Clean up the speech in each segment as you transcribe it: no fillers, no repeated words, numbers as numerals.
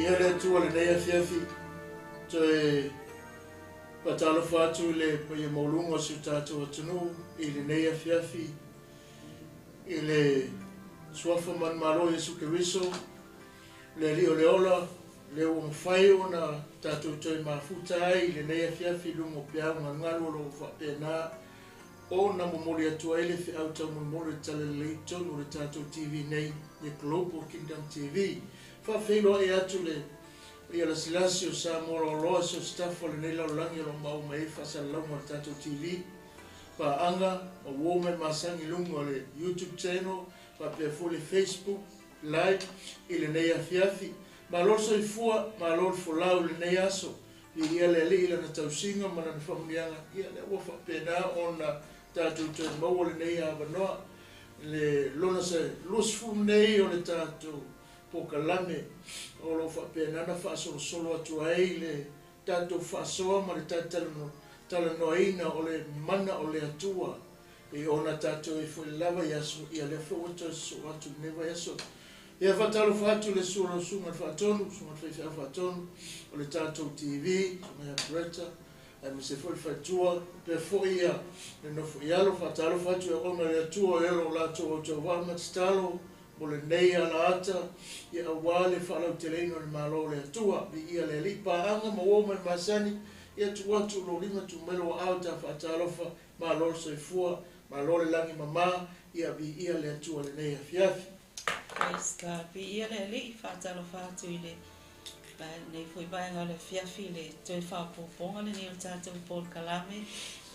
Viia le Atua i lenei afiafi, toe faatalofa atu i le paia maualuga o si o tatou atunuu i lenei afiafi i le Suafa manumalo o Iesu Keriso, le Alii o le ola, lea ua mafai ona tatou toe mafuta ai i lenei afiafi i luga o peau galugalu o lo o faapena ona momoli atu ai le feau taumolimoli o le Talalelei i totonu o le tatou TV nei, le Global Kingdom TV. Faafeiloai atu le paia lasilasi o Samoa loaloa, so staff o lenei lalolagi o lo o maua mai ai faasalalauga o le tatou TV, paaga ma uo mai masani i luga o le YouTube channel, faapea foi le Facebook Live i lenei afiafi. Malo le soifua, malo le folau i lenei aso. Viia le Alii i Lana tausiga ma Lana faamanuiaga, ia lea ua faapena ona tatou toe maua lenei avanoa, le lona 20 nei o le tatou polokalame o lo o faapena ona faasolosolo atu ai le tatou faasoa ma le talanoaina o le mana o le Atua e ona tatou ai foi lava i aso, ia lea foi ua toe sosoo atu i lenei vaiaso. Ia faatalofa atu i le susu o lau Susuga i le Faatonu, Susuga i le Faifeau Faatonu o le tatou TV, Susuga ia Bretta, aemaise foi le faletua, faapea foi ia le nofo i alo. Faatalofa atu i auauna a le Atua o e o lo o latou autauvaa ma tatalo mo lenei alaata, ia aua le faalauteleina o le Malo o le Atua. Viia le Alii, paaga ma uo mai masani, ia tuu atu lou lima tuu mai lou aao ta faatalofa. Malo le soifua, malo le lagi mama, ia viia le Atua i lenei afiafi. Praise God. Viia le Alii, faatalofa atu i le lenei foi vaega o le afiafi i le toe faaopoopoga lenei o le tatou polokalame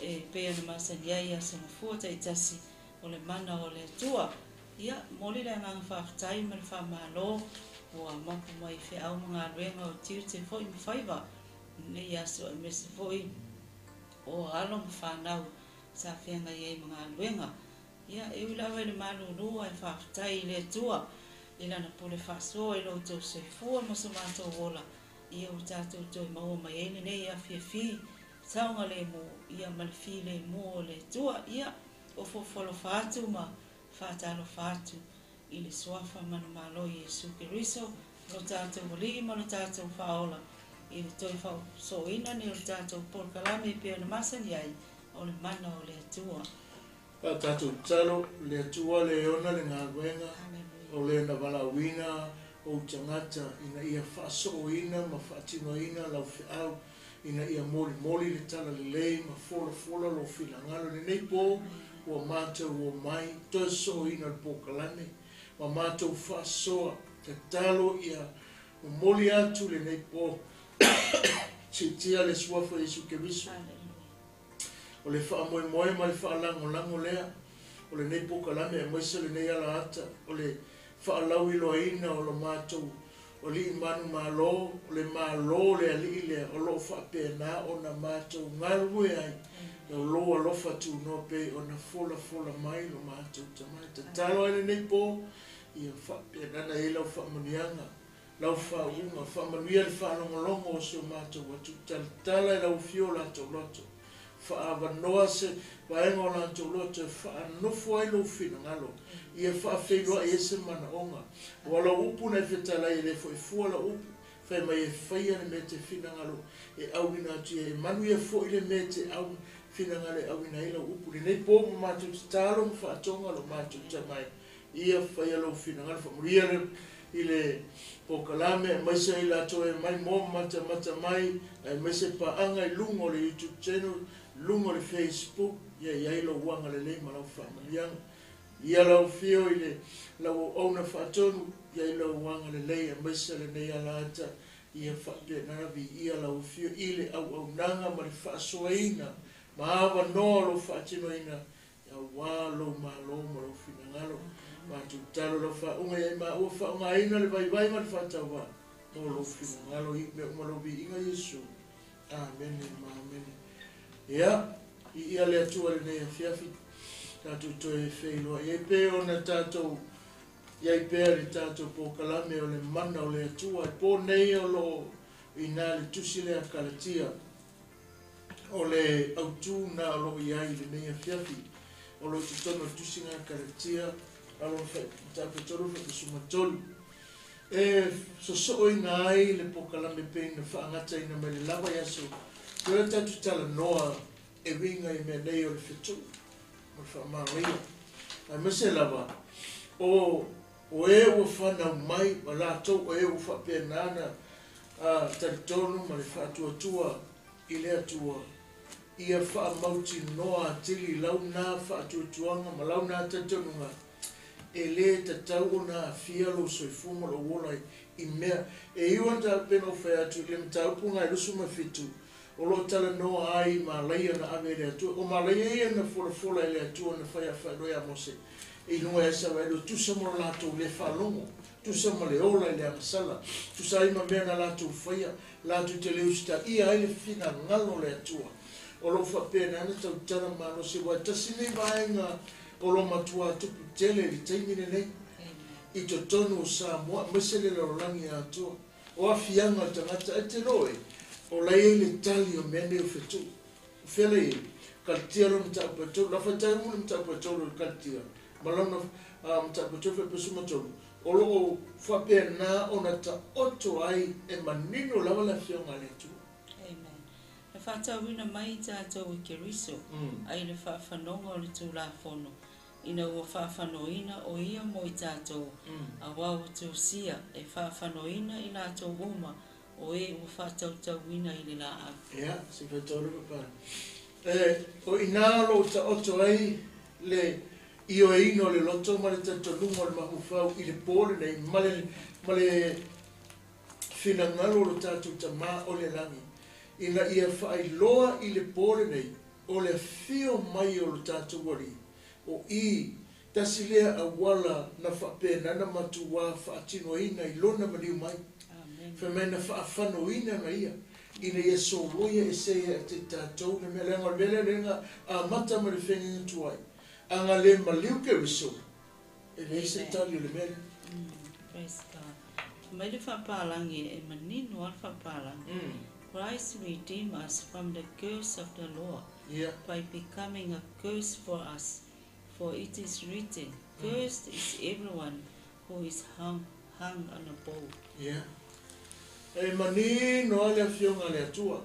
e pei ona masani ai i aso gafua taitasi o le mana o le Atua. Ia, momoli le agaga faafetai ma le faamalo ua mapu mai i feau ma galuega o tiute foi ma faiva i lenei aso aemaise foi o alo ma fanau sa feagai ai ma galuega. Ia, e ui lava i le malulu ae faafetai i le Atua i Lana pule faasoa i lo outou soifua ma so matou ola, ia ua tatou toe maua mai ai lenei afiafi saogalemu, ia ma le filemu o le Atua. Ia, ofoofo alofa atu ma faatalofa atu i le Suafa manumalo Iesu Keriso, lo tatou Alii ma lo tatou Faaola, i le toe faaosooina nei o le tatou polokalame e pei ona masani ai, o le mana o le Atua. A tatou tatalo, le Atua le ona le galuega, o le na valaauina ou tagata ina ia faasooina ma faatinoina lau feau, ina ia molimoli le talalelei ma folafola lou finagalo. I lenei po ua matou omai toe sooina le polokalame ma matou faasoa, tatalo ia momoli atu lenei po siitia le Suafa Iesu Keriso. O le faamoemoe ma le faalagolago lea o lenei polokalame aemaise lenei alaata o le faalauiloaina o lo matou Alii manumalo, o le Malo o le Alii lea o lo o faapena ona matou galulue ai, o lou alofa tunoa pei ona folafola mai lo matou Tama. E tatalo ai lenei po, ia faapena ona i ai lau faamanuiaga, lau faauuga, faamanuia le faalogologo o si o matou atunuu, talatala i lau afio o latou loto, faaavanoa se vaega o latou loto e faanofo ai lou finagalo, ia faafeiloai ai se manaoga. Aua o lau upu na e fetalai e le foi fua lau upu, fai mai e faia le mea e te finagalo e auina atu i ai, e manuia foi le mea e te au finagalo e auina ai lau upu. Lenei po ma matou tatalo ma faatoga lo matou Tama e ia faia lou finagalo, faamanuia le i le polokalame aemaise ai latou e mai mo matamata mai, aemaise paaga i luga o le YouTube channel, luga o le Facebook, ia i ai lou agalelei ma lau faamanuiaga. Ia lau afio i le lau auauna faatonu, ia i lou agalelei aemaise lenei alaata, ia faapena viia lau afio i le auaunaga ma le faasoaina ma avanoa o lou faatinoina aua lou malo ma lou finagalo. Matou tatalo lau faauuga ia i maua faaaogaina le vaivai ma le faatauvaa mo lou finagalo i mea uma lou viiga Iesu. Amene ma amene. Ia, viia le Atua i lenei afiafi, tatou toe feiloai ai pei ona tatou i ai pea le tatou polokalame o le mana o le Atua. E po nei o lo o i ina le tusi lea a Kalatia. O le autū na o lo o i ai i lenei afiafi, o lo o i totonu o le tusiga a Kalatia, alo mataupu e 3 faipasuma 3. E sosooina ai le polokalame pei ona faagataina mai le lava i aso o le tatou talanoa e uiga i mea nei o le fetuu ma le faamalaia. Aemaise lava o e ua fanau mai ma latou o e ua faapena ona talitonu ma le faatuatua i le Atua, ia faamautinoa atili lau na faatuatuaga ma lau na talitonuga e lē tatau ona aafia lou soifua ma lou ola i mea e iu ana pei ona ou fai atu i le mataupu ga e 27 o loo talanoa ai i malaia na ave e le Atua. O malaia ia na folafola e le Atua na fai afaailoa iā Mose i luga i Isaraelu e tusa ma lo latou lē faalogo, tusa ma le ola i le agasala, tusa ai ma mea na latou faia, latou te le usitaia ai le finagalo o le Atua. O loo faapena ona tautala malosi, ua e tasi nei vaega o lo matuā tupu tele i le taimi lenei i totonu o Samoa aemaise le lalolagi atoa. O aafiaga o le tagata e te iloa e o la e i ai le tali o mea nei o fetuu. O fea la e i ai? Kalitia lona mataupu e tolu. La faitau uma le mataupu e tolu o le Kalitia ma lona mataupu e tolu faaipesu ma tolu. O lo o faapena ona taoto ai e manino lava le Afioga a le Atua. Amen. Na faatauina mai i tatou e Keriso ai le faafanoga o le Tulafono, ina ua faafanoina o ia mo i tatou, auā ua tusia e faafanoina i latou uma o e ua faatautauina i le laau. Ia, se i faitau le papa. E, o i inā o lo o taoto ai le ioeina o le loto ma le talitonuga o le mafaufau i le pō lenei ma le, ma le finagalo o lo tatou Tamā o le lagi, ina ia faailoa i le pō lenei o le afio mai o lo tatou Alii, o i, tasi lea auala na faapena na matuā faatinoina i Lona maliu mai. Fai mai na faafanoina na Ia, ina ia soloia ese ia te tatou le mea, leaga o le mea lea lea na amata mai le feagaiga tuai, a na le maliu Keriso, e leai se tali o le mea lea. Praise God. Mai le faapalagi e manino lava le faapalagi. Christ redeemed us from the curse of the law by becoming a curse for us, for it is written, Cursed is everyone who is hung, hung on a pole. Ia. E manino lava le Afioga a le Atua,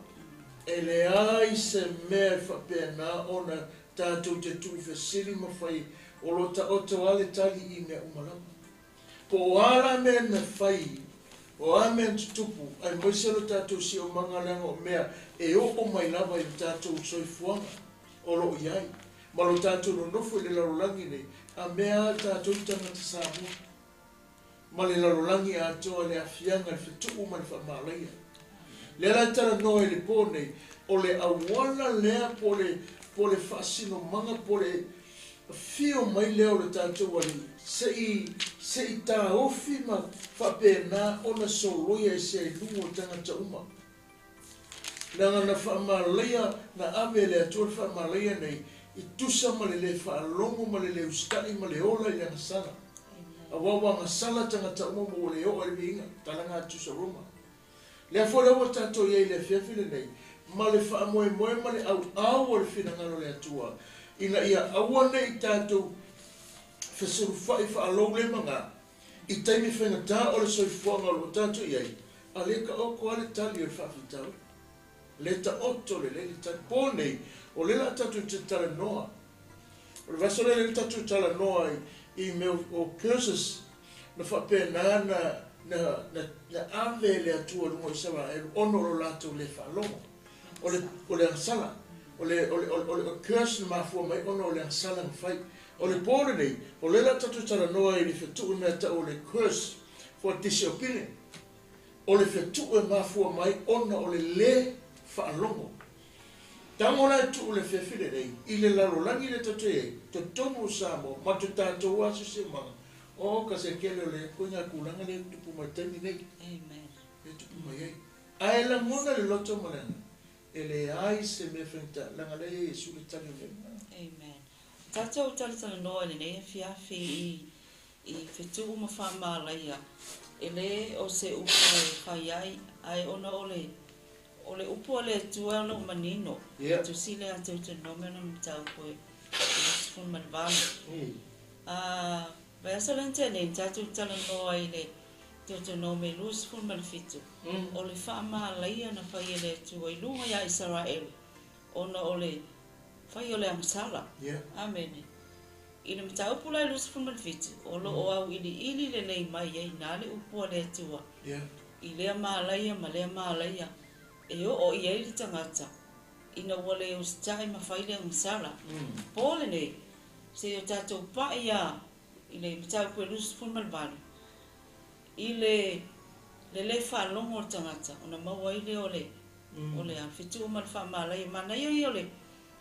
e leai se mea e faapena ona tatou te tuufesili ma fai o lo o taoto lava le tali i mea uma lava. Po o a la mea na fai, o a mea na tutupu, aemaise lo tatou siomaga leaga o mea e oo mai lava i lo tatou soifuaga o lo o i ai, ma lo tatou nonofo i le lalolagi nei, a mea a tatou tagata Samoa, ma le lalolagi atoa, le aafiaga, le fetuu ma le faamalaia. Lea la e talanoa i le pō nei, o le auala lea po o le, po o le faasinomaga po o le afio mai lea o le tatou Alii, se i, se i taofi ma faapena ona soloia ese ai luga o tagata uma. Leaga na faamalaia, na ave e le Atua le faamalaia nei, i tusa ma le lē faalogo ma le lē usitai ma le ola i le agasala. Auā ua agasala tagata uma ma ua le oo ai le viiga, talaga atu sa Roma. Lea foi la ua tatou i ai i le afiafi lenei, ma le faamoemoe ma le auau o le finagalo o le Atua, ina ia aua ne i tatou fesulufai faaloulemaga i taimi faigata o le soifuaga o lo o tatou i ai, a le taoto lava le tali o le faafitauli. Le taoto lelei le tali. Po nei, o lea o le a tatou te talanoa. O le vaiaso lea lea na tatou talanoa ai i mea o curses na faapena na na na na ave e le Atua i luga o Isaraelu ona o lo latou le faalogo. O le o le agasala. O le o le o le curse na mafua mai ona o le agasala na fai. O le pō lenei, o lea o le a tatou talanoa i le fetuu mea tau o le curse for disobedience. O le fetuu e mafua mai ona o le lē faalogo. Tago la e tuu le afiafi lenei i le lalolagi lea tatou te i ai, totonu o Samoa ma to tatou asiasimaga, oh ka se kele o le koiga tulaga lea e tupu mai i le taimi nei. Amen. E tupu mai ai. Ae lagona le loto ma le agaga, e leai se mea faigata, leaga lea e i ai Iesu le tali o mea uma. Amen. Tatou talatalanoa i lenei afiafi i i fetuu ma faamalaia, e lē o se upu e fai ai, ae ona o le O le upu a le Atua o lo o manino, e tusi le a Teutonomi ona mataupu e 28. A vaiaso lea na tea nei, na tatou talanoa i le Deuteronome 27, O le faamalaia na fai e le Atua i luga iā Isaraelu, ona o le fai o le agasala. Amene. I le mataupu la e 27, o lo o auiliili lelei mai ai i ina le upu a le Atua i lea malaia ma lea malaia e oo i ai le tagata ina ua le usitai ma fai le agasala. Po lenei, seia o tatou pai lava i le mataupu e 28, i le le lē faalogo o le tagata ona maua ai lea o le o le fetu'u ma le faamalaia. Manaia ia o le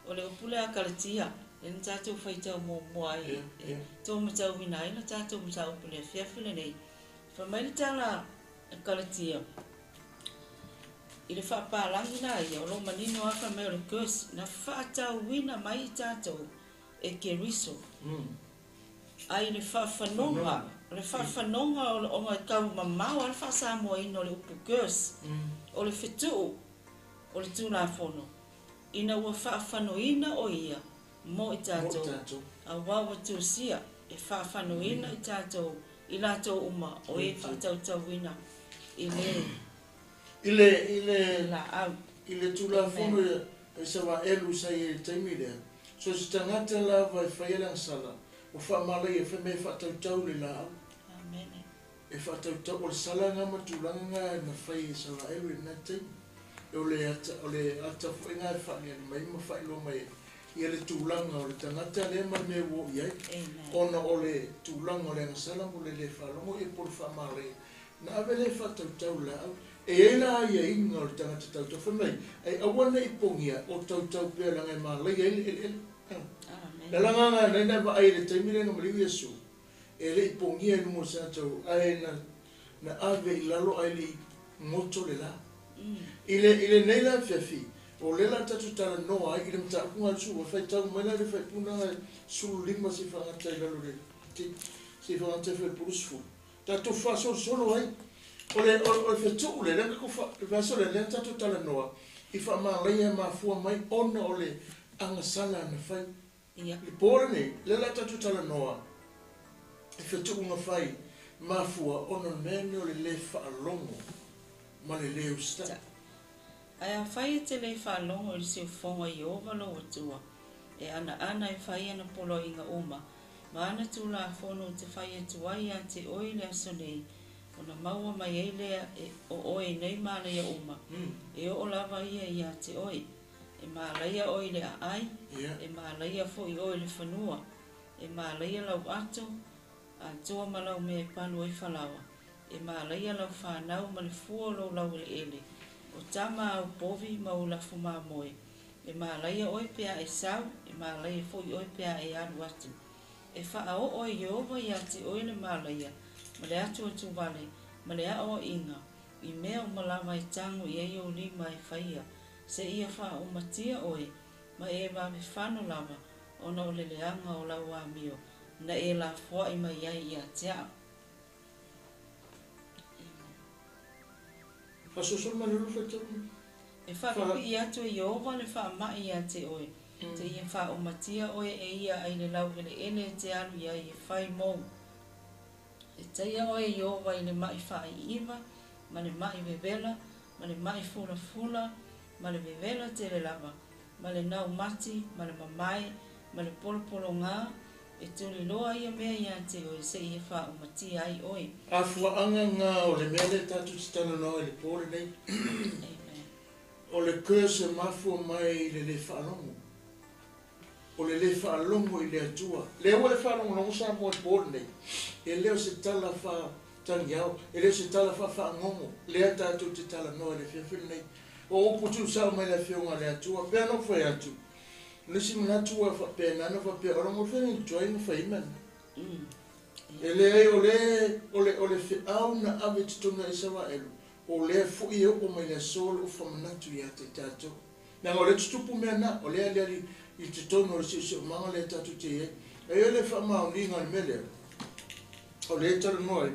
o le upu lea a Kalatia lea na tatou faitau muamua ai e tou matauina ai la tatou mataupu i le afiafi lenei. Fai mai le tala a Kalatia i le faapalagi la ia o lo o manino lava fai mai o le curse na faatauina mai i tatou e Keriso. A i le faafanoga, o le faafanoga ona e tau mamao lava le faasamoaina o le upu curse, o le fetuu o le Tulafono, ina ua faafanoina o ia mo i tatou, auā ua tusia e faafanoina i tatou i latou uma o e faatautauina i le I le, i le, laau. I le Tulafono a Isaraelu sa i ai i le taimi lea, so o se tagata lava e faia le agasala, ua faamalaia, fai mai e faatautau le laau. Amene. E faatautau, o le sala lena ma le tulaga lena na fai e Isaraelu i lena taimi. O le ata, o le ata foi lena e faaliali mai ma faailoa mai ai ia le tulaga o le tagata lea ma le mea ua oo i ai, ona o le tulaga o le agasala mo le le faalogo ia po o le faamalaia. Na ave lea e faatautau le laau. E i ai la aiaiga o le tagata tautau, fai mai, ai aua ne i pogia, o tautau pea leaga e malaia ai le eleele. Le ala lena na na vaai i le taimi lea na maliu Iesu, e le i pogia i luga o se ata ae na na ave i lalo ae le i goto le la. I le i lenei la afiafi, o lea la tatou talanoa ai i le mataupu lena a le Su'a, faitau mai la le faipuna 15 se i faagata i lalo i le se i faagata i le fuaiupu 20. Tatou faasolosolo ai. O le, o le fetuu lea, lea na tatou fa, le vaiaso lea, lea na tatou talanoa i faamalaia e mafua mai ona o le agasala na fai. Ia. Le po lenei, lea o le a tatou talanoa i fetuuga fai mafua ona o le mea lenei o le lē faalogo ma le lē usitai. Ae afai e te le faalogo i le siufofoga o Ieova lou Atua, e anaana e fai ana poloaiga uma, ma ana tulafono ou te fai atu ai ia te oe i le aso nei, ona maua mai ai lea e o oe i nei mālaia uma, e oo lava ia ia te oe. E mālaia oe i le aai, e mālaia foi oe i le fanua, e mālaia lau ato, atoa ma lau mea e palu ai falaoa, e mālaia lau fanau ma le fua o lou laueleele, o tama āu povi ma ou lafu mamoe, e mālaia oe pe a e sau, e mālaia foi oe pe a e alu atu. E faaoo e Ieova iā te oe le mālaia, ma le atuatuvale, ma le aoaiga, i mea uma lava e tago i ai ou lima e faia, seia faaaumatia oe, ma e vavefano lava, ona o le leaga o lau amio, na e lafoai mai ai ia te au. Faasolosolo mai le faitau. E faapipii atu e Ieova le faamai ia te oe, seia faaumatia oe e ia ai le laueleele e te alu i ai e fai mou. E taia oe e Ieova i le maʻi faaiiva, ma le maʻi vevela, ma le maʻi fulafula, ma le vevela tele lava, ma le naumati, ma le mamae, ma le polopologā, e tuliloa ia mea iā te oe seia faaumatia ai oe. Afuaʻaga na o le mea lea tatou te talanoa ai i le po lenei. Amen. O le curse e mafua mai i le lē faalogo. O le lē faalogo i le Atua. Lea ua e faalogologo Samoa i le po lenei, e le o se tala faatagiao, e le o se tala faafagogo lea tatou te talanoa i le afiafi lenei. O upu tuusao mai le Afioga a le Atua. Pei ona ou fai atu, o le isi manatu ua faapena ona faapea, o le faiga ni tuai na fai ai mea na. E leai, o le, o le, o le feau na ave i totonu o Isaraelu, o lea foi e oo mai le aso o loo famanatu ia te tatou. Leaga o lea tutupu mea na, o lea aliali i totonu o le siosiomaga lea tatou te i ai. E i ai le faamaoniga o le mea lea, o lea e talanoa ai,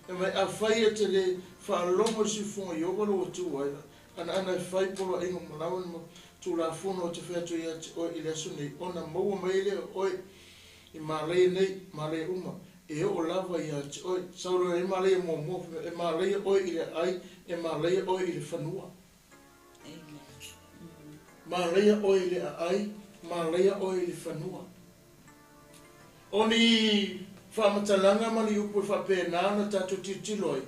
fai mai, afai e te le faalogo i le siufofoga o Ieova lou Atua, anaana e fai poloaiga ma laoa ma Tulafono ou te fai atu ia te oe i le aso nei, ona maua mai ai lea o oe i malaia nei, malaia uma. E oo lava ia te oe. Sau loa e malaia muamua, e malaia oe i le aai, e malaia oe i le fanua. Malaia oe i le aai, malaia oe i le fanua. O ni faamatalaga ma ni upu e faapena ona tatou tilotilo ai,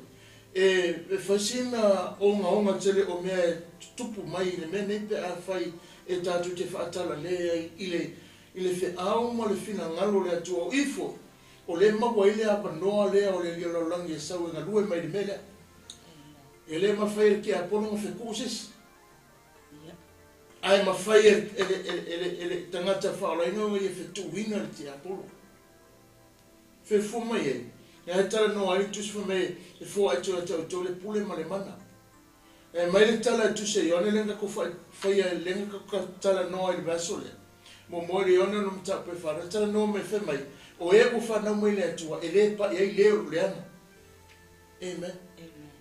e fai sina ogaoga tele o mea e tutupu mai i le mea nei pe afai e tatou te faatalale ai i le feau ma le finagalo o le Atua. O ifo, o lea maua ai le avanoa lea o le Alii o le lalolagi e sau e galue mai i le mea lea. E le mafai e le tiapolo ona fetuu se isi. Ae mafai e le tagata faaolaina ona ia fetuuina le tiapolo. Fefua mai ai, e talanoa ai le tusi fai mai e foai atu ia te outou le pule ma le mana. E mai le tala e tusi e Ioane lea na tatou faia, lea na tatou talanoa i le vaiaso lea. Muamua i le Ioane ona mataupu e 4, talanoa mai fai mai, o e ua fanau mai le Atua, e le pai ai le o lo leaga. Amen.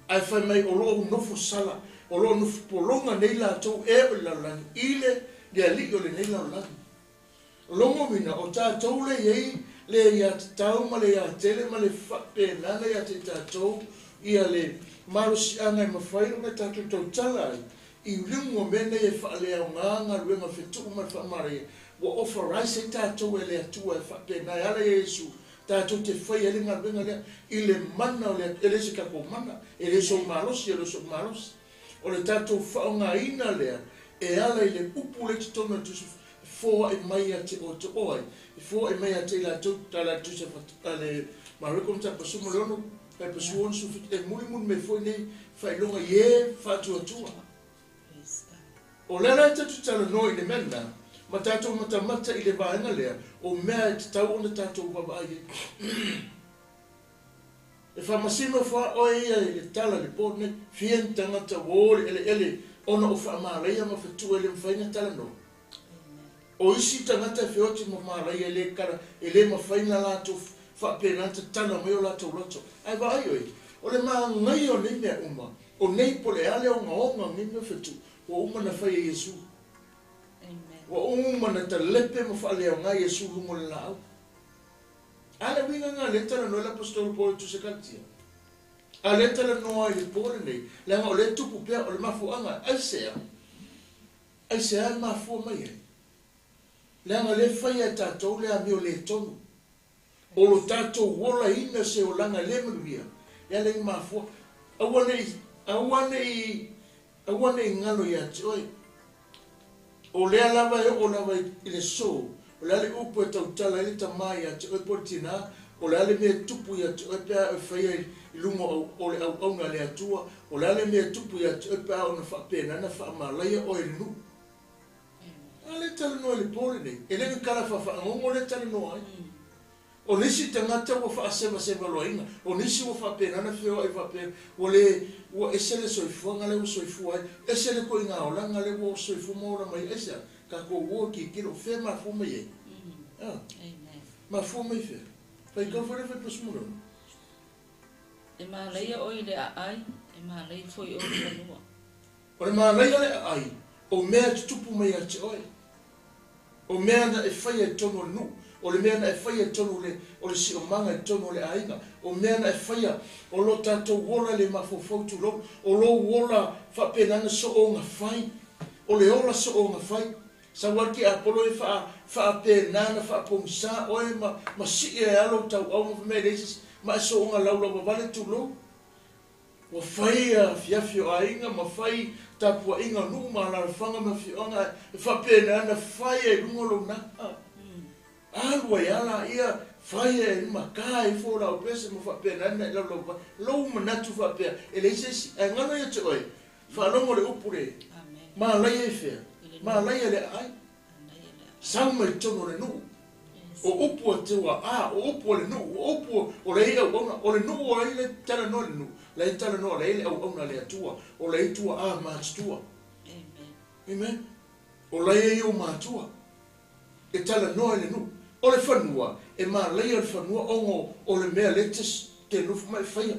Ae fai mai o loo nofo sala, o loo nofo pologa nei latou e o le lalolagi, i le alii o lenei lalolagi. Logo mina o tatou le iai le ia tatau ma le ia tele ma le faapenana ia te tatou ia le malosiaga e mafai ona tatou tautala ai i luga o mea nei e faaleaoga galuega fetuu ma le faamalaia ua authorize ai tatou e le Atua e faapena e ala ia Iesu tatou te faia ai le galuega lea i le mana o le e le se tatou mana e le sou malosi e le sou malosi o le tatou faaaogaina lea e ala i le upu le totonu o le tusi foai mai ia te oe te oe e foai mai ia te i latou tala tusi ale Mareko matapasu mo le ono paepasu ono sufi e mulimuli mai foi nei faailoga i e faatuatua. O le ala e tatou talanoa i le mea lena ma tatou matamata i le vaega lea o mea e tatau ona tatou vaavaai ai. E faamasino fa oe ia i le tala i le po nei fia ni tagata ua o le eleele ona o faamalaia ma fetuu e le mafai ona talanoa. O isi tagata e feoti ma malaia e le kala e le mafai na latou faapena tatala mai o latou loto. Ae vaai oe, o le magaia o nei mea uma, o nei po le a le ogaoga o nei mea fetuu, ua uma na fai e Iesu. Ua uma na talepe ma faaleaoga Iesu luga o le laau. A le uiga lena lea talanoa i le apostolo Paul i tusi Galatia. A lea talanoa i le po lenei, leaga o lea tupu pea o le mafuaaga, aisea? Aisea e mafua mai ai? Leaga lea faia e tatou le amio le tonu. O lo tatou olaina se olaga e le manuia, e ala i mafua. Aua nei, aua nei, aua nei galo ia te oe. O lea lava e oo lava i le so, o le a le upu e tautala ai le tamā ia te oe po o le tinā, o le a le mea e tupu ia te oe pe a e faia i luga o le auauna a le Atua, o le a le mea e tupu ia te oe pe a ona faapena na faamalaia oe i le nuu. A le talanoa i le po lenei, e le ni tala faafaagogo lea talanoa ai. O nisi tagata ua faasevaseva loaina, o nisi ua faapena na feoai faapea, ua le, ua ese le soifuaga lea ua soifua ai, ese le koiga olaga lea ua soifua ma ola mai ai, aisea? Tatou o tilotilo o fea e mafua mai ai. Mafua mai fea? Faitau foi le faipasu mo le ono. E malaia oe i le aai, e malaia foi oe i le fanua. O le malaia le aai, o mea e tutupu mai ia te oe. O mea na e faia i totonu o le nuu, o le mea na e faia i totonu o le siomaga i totonu o le aiga, o mea na e faia, o lo tatou ola le mafaufau tulou, o lou ola faapena na soonga fai, o le ola soonga fai. Sau lava le tiapolo e faapena na faapogisa oe ma sii ai lava lou tauau ma fai mai e leai se isi, ma e soonga laulauavale tulou. Ua fai afiafi o aiga ma fai tapuaiga o nuu ma alaalafaga ma afioaga e faapena na fai ai i luga o lou na'a. Alu ai lava laia, fai ai ma ka ifo o lau pese ma faapena na e laulauavale. Lou manatu faapea, e leai se isi, ae galo ia te oe, faalogo le upu le malaia i fea, malaia i le aai, sau mai totonu o le nuu. O upu a te ua a, o upu o le nuu, o upu o le auauna, o le nuu o ai le talanoa le nuu, la e talanoa la le auauna le Atua, o la e tua a matutua. Amen. O la e o matua. E talanoa le nuu. O le fanua, e malaia le fanua ongo o le mea le te nofu mai faia.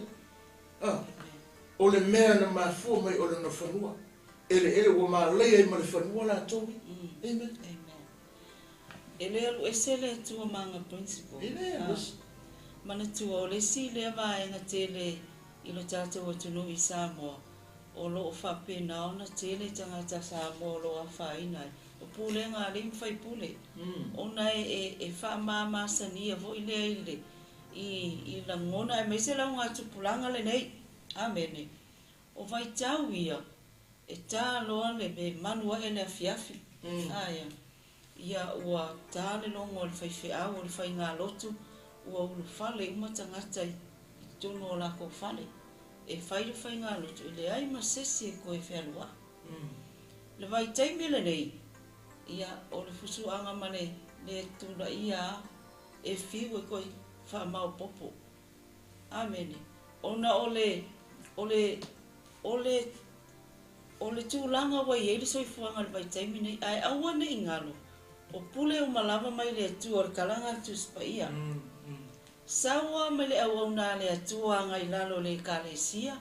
O le mea na mafua mai o le na fanua. Ele ele ua malaia i ma le fanua latou. Amen. E le alu ese le Atua ma aga principle. E le alu ese. Manatua o le isi lea vaega tele i lo tatou atunuu i Samoa o lo o faapena ona tele tagata Samoa o lo o afaina ai, o pulega a alii ma faipule, ona e faamamasania foi lea i le i lagona aemaise le augatupulaga lenei. Amene. O vaitau ia e ta loa le manu ae le afiafi. Aia. Ia ua ta le logo o le faifeau o le faigalotu ua ulufale uma tagata i totonu o lakou fale. E fai le faigalotu e leai ma se isi e toe fealuai. Le vaitaimi lenei, ia o le fusuaga ma le le tulaia e fiu e toe faamaopopo. Amene. Ona o le o le o le o le tulaga ua i ai le soifuaga i le vaitaimi nei, ae aua ne i galo, o pule uma lava mai le Atua o le talaga a le Tusi Paia. Sau lava mai le auauna a le Atua agai i lalo o le Ekalesia,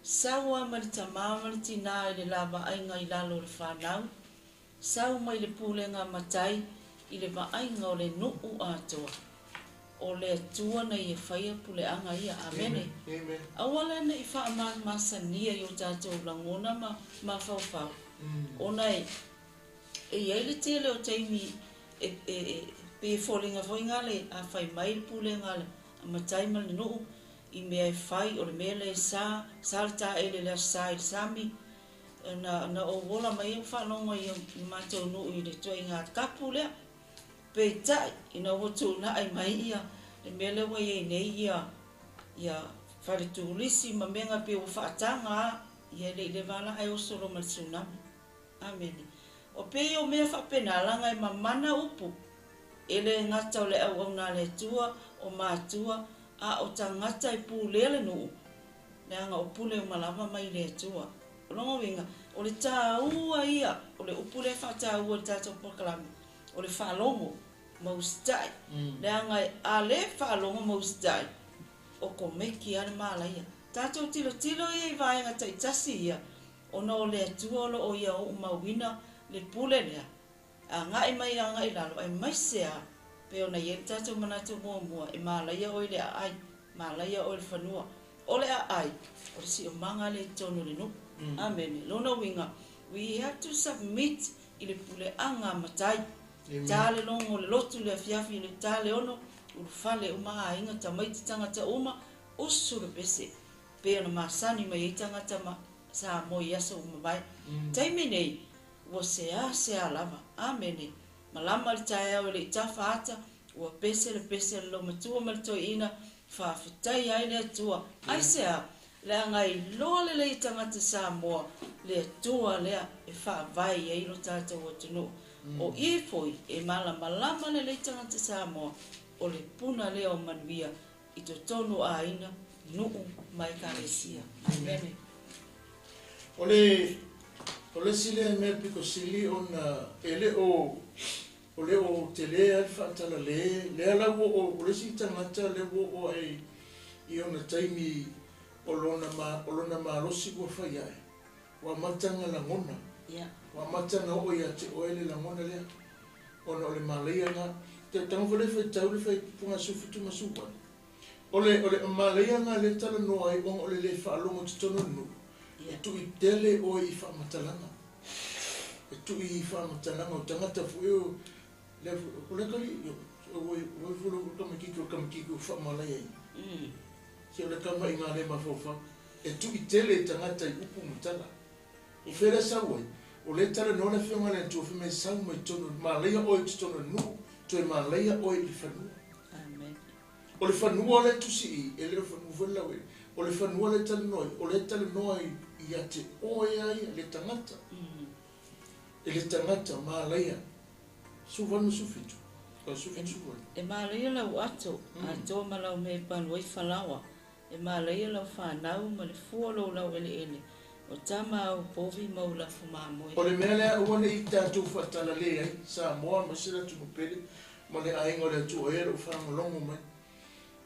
sau lava mai le tamā ma le tinā i le la vaaiga i lalo o le fanau, sau mai le pulega a matai i le vaaiga o le nuu atoa. O le Atua na ia faia puleaga ia. Amene. Aua la ne i faamamasania i o tatou lagona ma mafaufau, ona e i ai le tele o taimi e pei e foliga foi gale a fai mai le pulega a matai ma le nuu i mea e fai, o le mea lea e sa, sa le taele i le aso Sa i le sami, na ou ola mai ai ou faalogo i le matou nuu i le ituaiga tapu lea. Peitai, ina ua tuunai mai ia le mea lea ua i ai nei ia ia fale turisi ma mea na pei ua faataga a, ia e le i leva la ae oso loa ma le tsunami. Amene. O pei o mea faapena leaga e mamana upu, e le gata o le auauna a le Atua, o matua, a o tagata e pulea le nuu, leaga o pule uma lava mai le Atua. O lona uiga, o le taua ia o le upu lea e faataua i le tatou polokalame, o le faalogo ma usitai. Leaga a le faalogo ma usitai, o komeki lava le malaia. Tatou tilotilo ia i vaega taitasi ia, ona o le Atua o lo o ia oomauina le pule lea, agai mai agai i lalo, aemaise lava pei ona i ai le tatou manatu muamua, e malaia oe i le aai, malaia oe i le fanua. O le aai, o le siomaga lea i totonu o le nuu. Amene. Lona uiga, we have to submit i le puleaga a matai. Ta le logo o le lotu i le afiafi i le ta le 6, ulufale uma aiga, tamaiti tagata uma, usu le pese. Pei ona masani mai ai tagata ma Samoa i aso ua mavae. Taimi nei, ua seasea lava. Amene. Malama le taeao e le i tafa ata, ua pese le pese a le loumatua ma le toeaina, faafetai ai le Atua. Aisea? Leaga e iloa lelei e tagata Samoa le Atua lea e faavae i ai lo tatou atunuu. O i foi e malamalama lelei tagata Samoa o le puna lea o manuia i totonu o aiga, nuu ma ekalesia. Amene. O le o le isi lea mea pito sili ona e le o o le o tele lava le faatalale lea la ua oo o le isi tagata lea ua oo ae i ona taimi o lona o lona malosi ua fai ae ua amata ona lagona ua amata ona oo ia te oe le lagona lea ona o le malaia lena. Te tago foi lea e faitau le faaipuga 17 ma 18. O le o le malaia lena lea e talanoa ai ona o le le faalogo i totonu o le nuu, e tuitele oe i faamatalaga. E tui i faamatalaga o tagata foi o lea foi o le atalii ua ua ifo le tamaitiiti o le tamaitiiti ua faamalaia ai. Se o le tama i gale mafaufau. E tuitele i tagata i upu ma tala. O fea lea sau ai? O lea e talanoa le Afioga i le Atua fai mai sau mai totonu, malaia oe i totonu o le nuu, toe malaia oe i le fanua. Amen. O le fanua lea e tusi i, e le o le fanua foi le laueleele. O le fanua lea e talanoa ai, o lea e talanoa ia te oe a ia, le tagata. E le tagata, malaia, 18 ma 17, o le 17 18. E malaia lau ato, atoa ma lau mea e palu ai falaoa. E malaia lau fanau ma le fua o lou laueleele, o tama au povi ma ou lafu mamoe. O le mea lea aua ne i tatou faatalale ai, Samoa aemaise le atunuu pele ma le aiga o le Atua e o lo o faalogologo mai.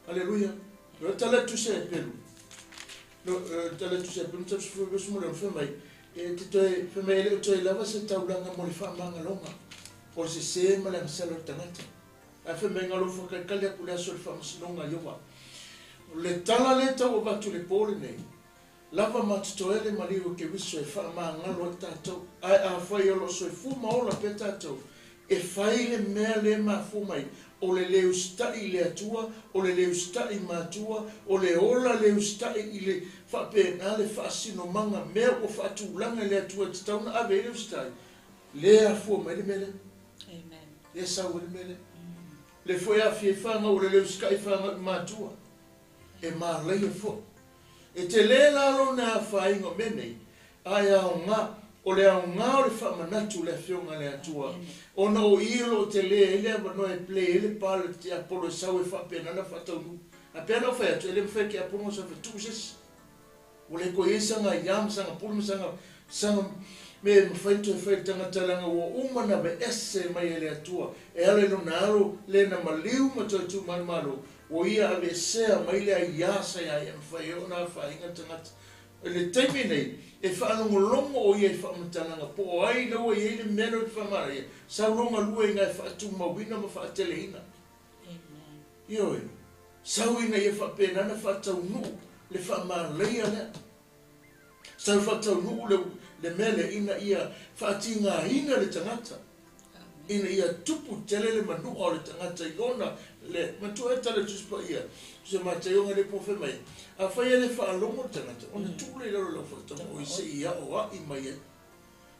Aleluia! O le tala e tusi ai Pelu, no, le tala e tusi ai Pelu, mataupu 19 ma le 6, fai mai, e te toe, fai mai e le o toe lava se taulaga mo le faamagaloga o le sesē ma le agasala o le tagata. Ae fai mai, Galo whakaekali aku le aso o le faamasinoga a Ieova. Le tala lea e tau avatu i le po lenei, lava ma totoe le maliu o Keriso e faamagalo ai tatou. Ae afai o lo o soifua ma ola pea tatou, e fai le mea lea e mafua mai, o le le usitai i le Atua, o le le usitai i matua, o le ola le usitai i le faapena le faasinomaga mea ua faatulaga e le Atua e tatau ona ave i ai le usitai, lea e afua mai le mea lea. Amen. Lea e sau ai le mea lea. Lea foi e aafia ai fanau, o le le usitai i fanau i matua, e malaia foi. E tele la lona afaina o mea nei, ae aoga, o le aoga o le faamanatu i le Afioga a le Atua, ona o i o lo o tele ai le avanoa e play ai le pa a le tiapolo e sau e faapena ona faataunuu. Ae pei lava ona ou fai atu, e le mafai e le tiapolo ona sau e tuu se isi. Ua le toe i ai saga aia ma saga pule ma saga, saga mea e mafai ona toe fai e le tagata leaga ua uma ona aveese mai e le Atua e ala i lona alo le na maliu ma toe tuumanomalo, ua ia aveesea mai le aia sa ia ia e mafai ai ona afaina le tagata. I le taimi nei, e faalogologo o ia i faamatalaga po o ai la ua i ai le mea lea ou te faamalaia, sau lou galue i ina e faatumauina ma faateleina. Ioe, sau ina ia faapena ona faataunuu le faamalaia lea. Sau faataunuu le, le mea lea ina ia faatigaina le tagata, ina ia tupu tele le manua o le tagata i ona le matua e tala i le Tusi Paia, se Mataioga le po fai mai, afai e le faalogo le tagata, ona tuu lea i lalo o lau faataunuu se i aoai mai ai.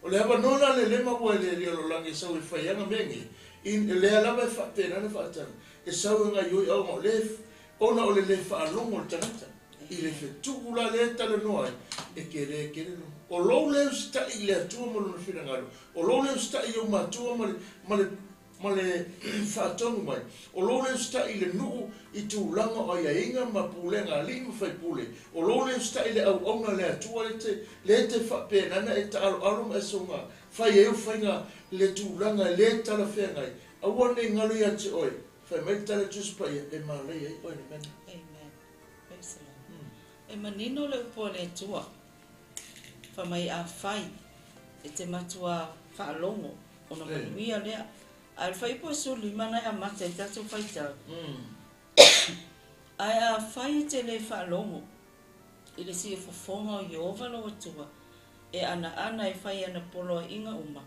O le avanoa la le lema ua e le alii o lalolagi e sau e fai ana mea nei, i lea lava e faapena ona faatali, e sau e gaioi aoga o le, ona o le le faalogo o le tagata i le fetuu la lea e talanoa ai, e tele tele lona. O lou le usitai i le Atua ma Lona finagalo, o lou le usitai i ou matua ma le, ma le, ma le faatonu mai, o lou le usitai i le nuu i tulaga o aiaiga ma pulega alii ma faipule, o lou le usitai i le auauna a le Atua le te, le te faapena na e taaloalo ma e soga fai ai ou faiga le tulaga e le talafeagai, aua ne i galo ia te oe, fai mai le tala Tusi Paia, e malaia ai oe i le mea lena. Amen. Praise the Lord. E manino le upu a le Atua, fai mai afai e te matua faalogo ona manuia lea. A o le fuaiupu e 15 na e amata ai tatou faitau, Ae afai e te le faalogo i le siufofoga o Ieova lou Atua, e anaana e fai ana poloaiga uma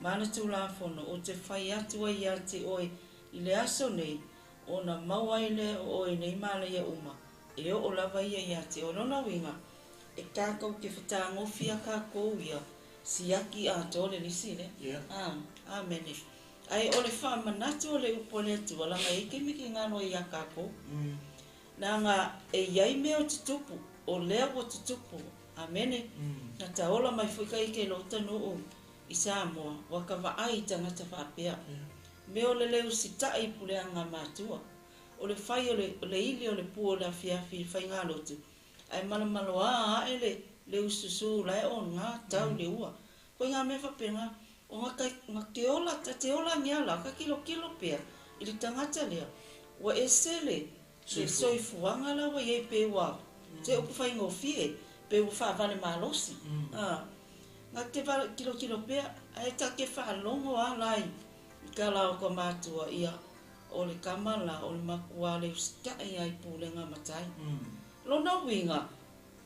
ma ana tulafono ou te fai atu ai ia te oe i le aso nei, ona maua ai lea o oe nei mālaia uma, e oo lava ia ia te oe. Lona uiga, e tatou te fetagofi a tatou ia siaki atoa le lisi lea. A, amene. Ae o le faamanatu o le upu a le Atua, laga e i ai taimi ke galo ai ia tatou. Leaga e i ai mea o tutupu, o lea ua tutupu. Amene. Na taola mai foi ka ike i lota nuu i Samoa, ua ka vaai i tagata faapea. Mea o le le usitai i puleaga a matua. O le fai o le, le ili o le pua o le afiafi i le faigalotu, Ae malomaloā aʻe le le ususu la e o nga tau le ua. Koe nga mea faapena, o nga kai, nga ke ola, ta te ola ni ala, ka kilokilo pea i le tagata lea, ua ese le, le soifuaga la ua iai pe ua, se upu faigofie, pe ua faavale malosi. A, nga te va kilokilo pea, ae ta ke faalogo a la i, i tala o ka matua, ia, O le kama la, o le makua le usitai a i pulega matai. Lona uiga,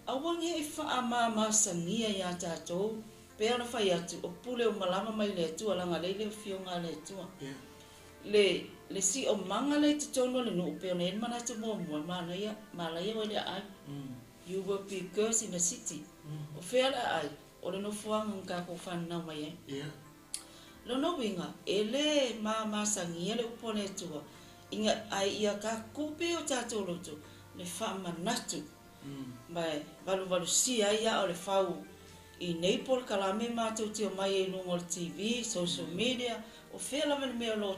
aua ne i faamamasagia iā tatou, pei ona fai atu, o pule uma lava mai le Atua, leaga lea i le Afioga a le Atua. Le, le siomaga lea i totonu o le nuu, pei ona i ai le manatu muamua, manaia, malaia oe le aai. You will be cursed in the city. O fea le aai? O le nofoaga na tatou fananau mai ai. Lona uiga, e le mamasagia le upu a le Atua, ina ae ia takupe o tatou loto le faamanatu ma e valuvalusia ai aa o le fau i nei polokalame matou te omai ai i luga o le TV, social media, o fea lava le mea o lo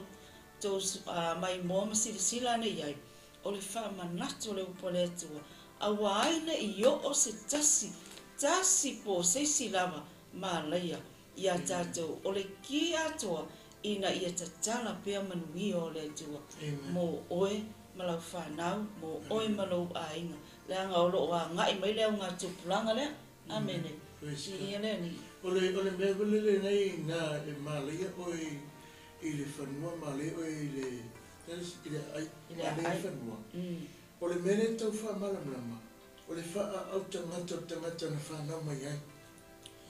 tou maimoa ma silasila ane i ai, o le faamanatu o le upu a le Atua, aua ai ne i oo se tasi, tasi po o se isi lava malaia iā tatou, o le ki atoa ina ia tatala pea manuia o le Atua mo oe ma lau fanau, mo oe ma lou aiga, leaga o lo o agai mai le augatupulaga lea. Amene. Viia le Alii. O le, o le mea foi lele lenei ina e malaia oe i le fanua, malaia oe i le, i le aai, malaia i le fanua. O le mea lea e tau faamalamalama, o le faaau tagata o le tagata na fanau mai ai.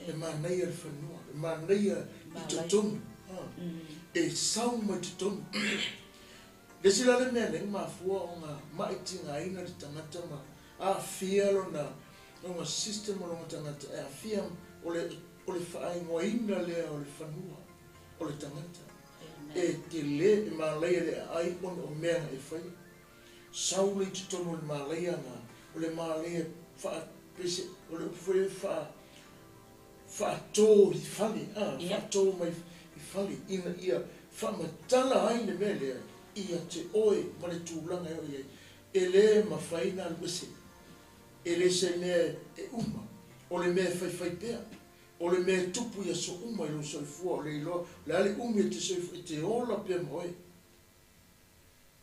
E manaia le fanua, e manaia i totonu. E sau mai totonu. Le isi la le mea lea na mafua ona maitigaina le tagata ma aafia lona lona system o lona tagata e aafia o le o le faaigoaina lea o le fanua o le tagata. E tele e malaia le aai ona o mea na e faia. Sau lea i totonu o le malaia na, o le malaia faa pei se o le upu foi lea faa faato i fale, a, faato mai i fale ina ia faamatala ai le mea lea ia te oe ma le tulaga e oo i ai. E le mafai ona alu ese. E le se mea e uma, o le mea e faifai pea. O le mea e tupu i aso uma i lou soifua, o le iloa, o le a le umi e te soifua, e te ola pea ma oe.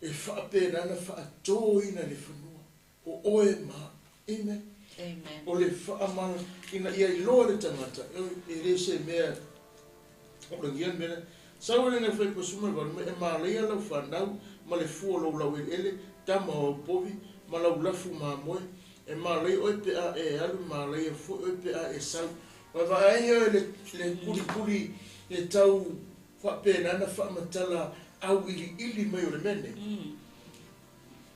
E faapena ona faatoina le fanua o oe ma au. Amen. Amen. O le faamala, ina ia iloa le tagata, e le se mea o lagia le mea lea. Sau e le fai pasuma le valu mai, e malaia lau fanau ma le fua o lou laueleele, tama o au povi, ma lau lafu mamoe. E malaia oe pe a e alu, malaia foi oe pe a e sau. Vaavaai oe le, le kulikuli le tau faapena ona faamatala auiliili mai o le mea lenei.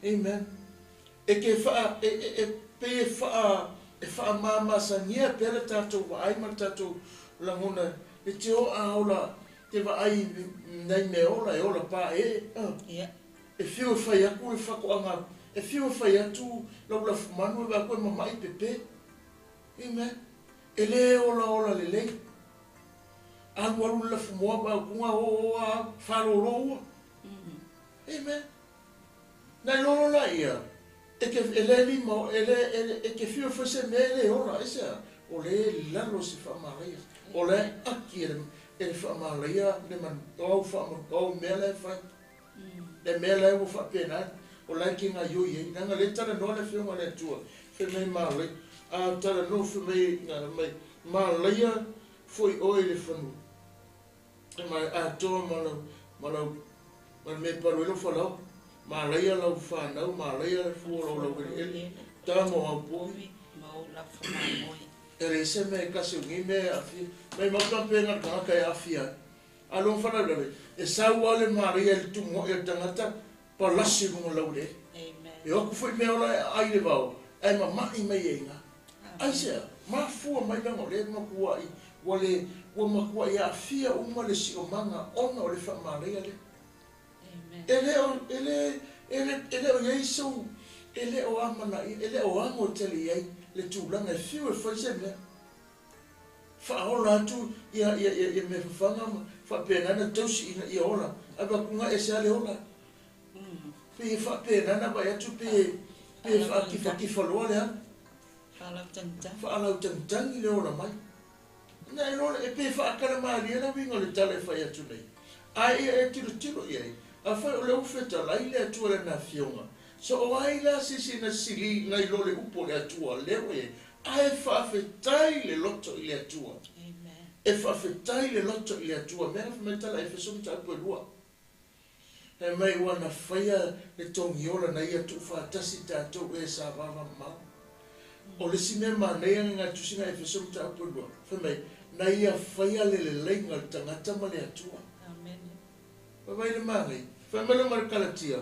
Amen. E ke faa, e, e, e, pei e faa, e faamamasagia pea le tatou vaai ma le tatou lagona e te o a ola te vaai nai mea ola e ola paee. E fiu e fai atu le faatoaga, e fiu e fai atu lau lafumanu e vaai atu e mama'i pepe. Amen. E le olaola lelei. Alualu le lafumoa vaai atu o o a faalolo ua. Amen. Na iloa loa laia, e te, e le lima, e le, e, e te fiu e fai se mea e le ola, aisea? O lea e lalo o se faamalaia. O la e aki e le, e le faamalaia le manu, o au faama, o au mea la e fai. Le mea la e ua faapena atu, o la e te gaioi ai. Leaga o lea e talanoa le Afioga a le Atua, fai mai malaia, a talanoa fai mai, na mai, malaia foi oe i le fanua. E mai atoa ma lau, ma lau, ma le mea e palu ai lau falaoa. Malaia lau fanau, malaia le fua o lou laueleele, tama o au povi. Ma ou lafo mamoe. E leai se mea e kasi o nei mea e aafia. Maimau tapenaga le tagata e aafia ai. A lona faalavelave, e sau lava le malaia i le tumuai o le tagata, palasi i luga o le laueleele. E o atu foi mea ola e aai i le vao, ae mama'i mai ai i ina. Aisea? Mafua mai leaga o lea e matua'i, ua le, ua matua'i aafia uma le siomaga ona o le faamalaia lea. E le o, e le, e le, e le o i ai sou, e le o amanaia, e le o amo tele i ai le tulaga e fiu e fai se mea. Faaola atu ia, ia, ia, ia mea fafaga ma faapena ona tausi ina ia ola. Ae vaai atu e ese lava le ola. Pei e faapena ona vaai atu pei e, pei e faatifatifa loa le alu. Faalautagitagi. Faalautagitagi le ola mai. Na e loa, e pei e faatalamalie le uiga o le tala e fai atu nei. Ae ia e tilotilo i ai, afai o lea ua fetalai le Atua i Lana Afioga, so o ai la se isi na sili nai lo le upu o le Atua lea ua i ai, ae faafetai le loto i le Atua. E faafetai le loto i le Atua. Mea na fai mai tala Efeso mataupu e lua. Fai mai ua na faia le togiola na ia tuufaatasi tatou e sa vavamamao. O le isi mea manaia na na tusi na Efeso mataupu e lua, fai mai na ia faia le leleiga o le tagata ma le Atua. Vaavaai le manaia. Fai mai le ma le Kalatia,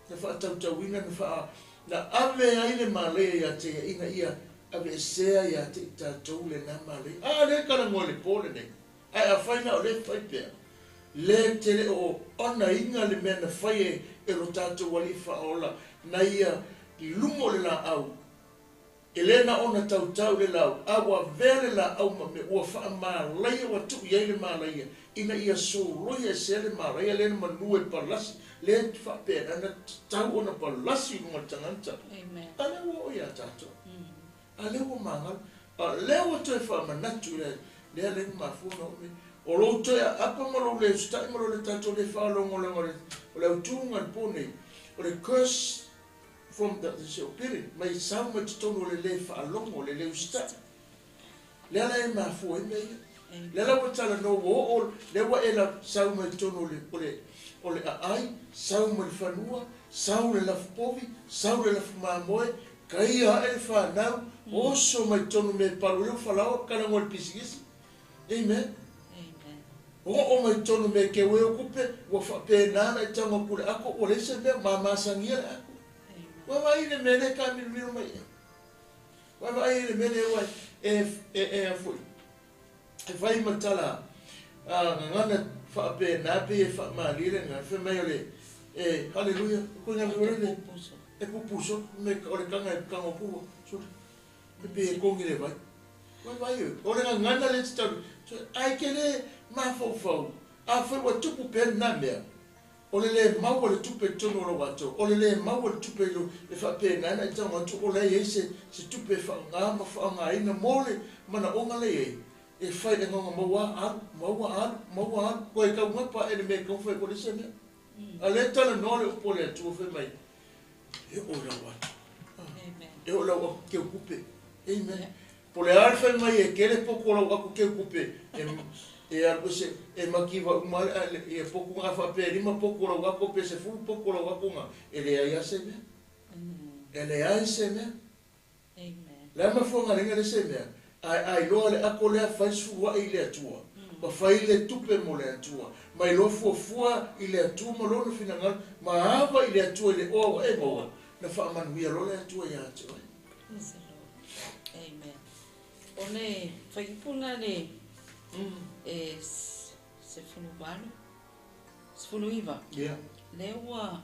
na faatautauina na faa na ave ai le malaia ia te ia ina ia aveesea ia te i tatou lena malaia. A lea e talanoa i le po lenei. Ae afai na o lea e fai pea, le tele o onaina le mea na fai e e lo tatou Alii Faaola na ia i luga o le laau, e le na ona tautau le laau, a ua avea le laau ma mea ua faamalaia ua tuu i ai le malaia, ina ia soloia esea le malaia lea na manu e palasi, lea e faapena na tatau ona palasi i luga o le tagata. A lea ua oo ia tatou. A lea ua magalo. A lea ua toe faamanatu i le lea lea na mafua ona oo mai. O lou toe aapa ma lou le usitai ma lou le tatou le faalogologo i le o le autuga i le po nei, o le curse from the se mai sau mai totonu o le le faalogo, le le usitai. Lea la e mafua ai mea ia. Lea la ua talanoa ua oo, lea ua e sau mai totonu o le aai, sau mai le fanua, sau le lafu povi, sau le lafu mamoe, taia ae le fanau, oso mai totonu mea e palu ai lau falaoa, kalagoa i le pisikisi. Amen. Oo mai totonu mea e keu ai au kupe, ua faapena ona e tago atu i le ako, ua leai se mea, mamasagia le ako. Ua vaai i le mea lea e taamilomilo mai ai. Ua vaai i le mea lea ua e a foi, e fai ma tala gagana faapena pei e faamalie le gagana, fai mai o le, e, haleluia, ko ina mea le, e pupu so, me o le kanga e kango pua, suli, e pei e kongi le vai. Ua vaai oe, o le gagana lea e te tau, ai ke le mafaufau, afai ua tupu pea lena mea, o le le maua le tupe i totonu o lou ato, o le le maua le tupe i lou, e faapena ona e tago atu o la e i ai se tupe e faaaoga ma faaaogaina mo le manaoga la e i ai, e fai e gaga maua alu, maua alu, maua alu, koe taugapa ae le mea e taumafai atu ai le isi mea. A lea e talanoa le upu a le Atua fai mai, e oo i lau ato. E oo i lau ako keu kupe. Amen. Po o le a le fai mai e kele potu o lau ako keu kupe, e alu ese, e makiva uma le, ia potu nga faapea e 5 potu o lau ako pe 10 potu o lau ako nga, e leai lava se mea. E leai se mea. Le a mafuaaga lenga le se mea, ae a iloa le ako lea fai sefuluai i le Atua, ma fai le tupe mo le Atua, ma iloa fuafua i le Atua ma lona finagalo, ma ava i le Atua i le oa ua e maua, na faamanuia loa le Atua ia te oe. Praise the Lord. Amen. O le fuaiupu lena le e 18, 19. Yeah. Lea ua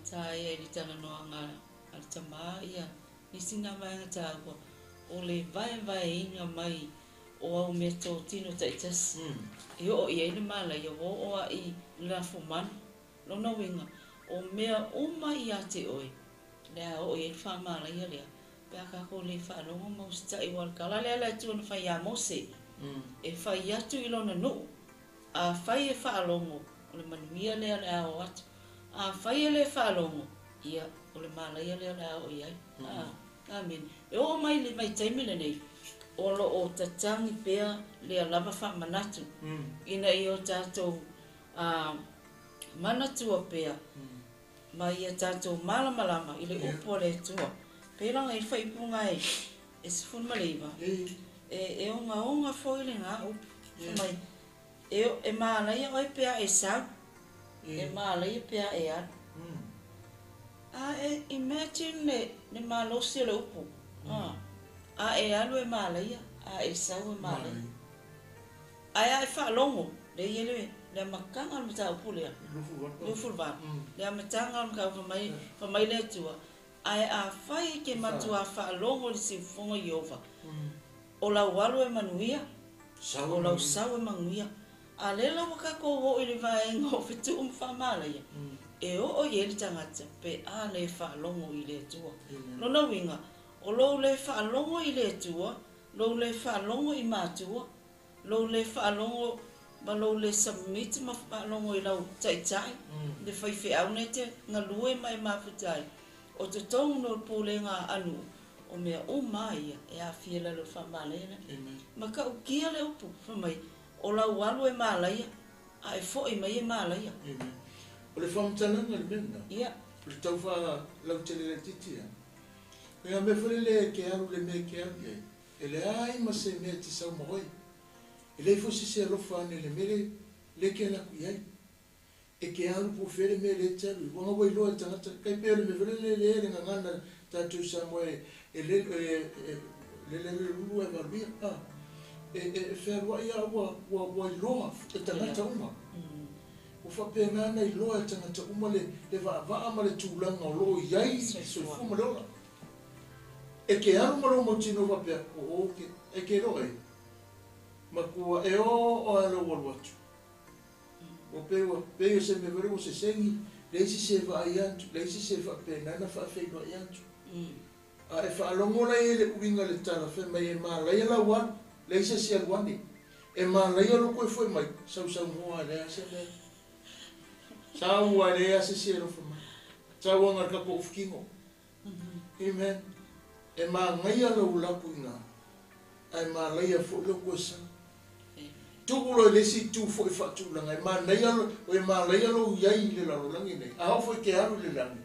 taea i le talanoaga a le tama ia nisi na vaega taua o le vaevaeina mai o au mea totino taitasi e oo i ai le malaia ua oo lava i le lafumanu. Lona uiga, o mea uma ia te oe, lea oo i ai le faamalaia lea, pe a tatou le faalogo ma usitai aua o le tala lea a le Atua na fai ia Mose, e fai atu i lona nuu, afai e faalogo, o le manuia lea o le a oo atu. Afai e le faalogo, ia, o le malaia lea o le a oo i ai. Amene. E oo mai i le vaitaimi lenei, o lo o tatagi pea lea lava faamanatu, ina ia o tatou manatua pea ma ia tatou malamalama i le upu a le Atua. Pei la ona i ai le faaipuga e 19, e ogaoga foi lena upu. Fai mai, e malaia oe pe a e sau, e malaia pe a e alu. A e imagine le malosi o le upu. A e alu e malaia, a e sau e malaia. Ae a e faalogo, le i ai le amataga o le mataupu lea. 28. Le amataga o le mataupu fai mai le Atua, ae afai e ke matua faalogo i le siufofoga o Ieova, o lau alu e manuia, o lau sau e manuia. A lea la ua tatou oo i le vaega o fetuu ma faamalaia, e oo i ai le tagata pe a le faalogo i le Atua. Lona uiga, o lou le faalogo i le Atua, lou le faalogo i matua, lou le faalogo ma lou le submit ma faalogo i lau taitai, le faifeau nei te galue ma e mafuta ai, o totonu no le pulega a nuu, o mea uma ia e aafia i lalo o le faamalaia lea. Ma tautia le upu, fai mai, o lau alu e malaia, a e foi mai e malaia. O le faamatalaga le mea lena. O le tau faalautele laitiiti ia. O le mea foi lele e ke alu le mea e ke alu i ai. E leai ma se mea e te sau ma oe. E leai foi se isi e alofa ane i le mea lea e ke alu atu i ai. E ke alu po o fea le mea lea e te alu i ai. Ua gaua iloa e le tagata, tai pei o le mea foi lele lea le gagana tatou i Samoa e lele e lele lulu ae valuia. E fealuai lava ua iloa e tagata uma. Ua faapena ona iloa e tagata uma le vaavaa ma le tulaga o lo o i ai le soifua ma le ola. E ke alu ma lou mautinoa faapea, o ke, e ke iloa e, matua e oo lava lou alu atu. Ua pei ua pei o se mea foi lea ua sesegi, leai se isi e vaai atu, leai se isi e faapena ona faafeiloai atu. A e faalogo la i ai le uiga o le tala fai mai e malaia lau alu, leai se isi e alu ane. E malaia lou toe foi mai, sausaunoa e leai lava se mea. Sau lava e leai lava se isi e alofa mai. Sau lava na o le tatou ufukino. Amen. E manaia lou laku i ina, ae malaia foi lou toe sau. Tuu loa i le isi itu foi faatulaga, e manaia, e malaia lou i ai i le lalolagi nei, a oo foi e te alu i le lagi,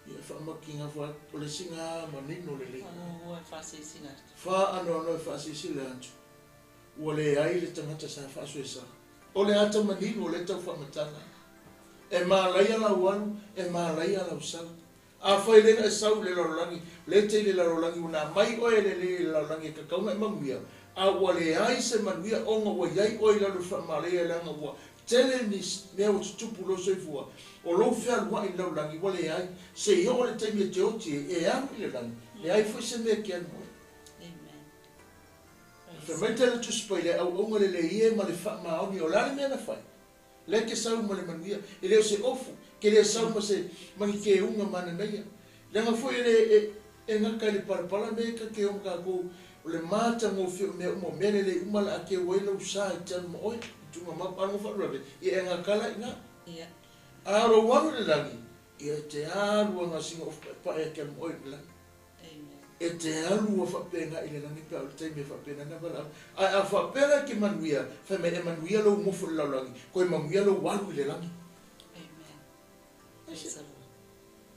ia e faamakiga foi o le isi ga manino lelei. Faamuamua e faasilasila atu. Faanoanoa e faasilasila atu, ua leai le tagata sa faasoesa. O le ata manino o lea tau faamatala. E malaia lau alu, e malaia lau sau. Afai lea na e sau i le lalolagi, lea e te i le lalolagi ua na mai oe e lelei i le lalolagi e tatau ona e manuia, a ua leai se manuia ona ua i ai oe i lalo i le faamalaia leaga ua tele ni mea ua tutupu i lou soifua, o lou fealuai i le lalolagi ua leai, se i oo i le taimi e te oti ai, e alu i le lagi, leai foi se mea e te alu ai. Fai mai tele Tusi Paia, le auauna lelei e ma le faamaoni, o le a le mea na fai? Lea e te sau ma le manuia, e le o se ofu, ke le sau ma se ma ni keuga mananaia. Leaga foi e le e, e gata i le palapala mea e ta te o ma tatou, o le matagofie o mea uma, o mea lelei uma la a keu ai lou sa e te alu ma oe, i tuga mau, a o le faalavelave, ia e gata la i ina. A o lou alu i le lagi, ia e te alu aga sina ofu paepae e te alu ma oe i le lagi. E te alu ua faapena i le lagi pe a o le taimi e faapena na valaau. Ae a faapea la e te manuia, fai mai e manuia lou mofo i le lalolagi, koe manuia lou alu i le lagi.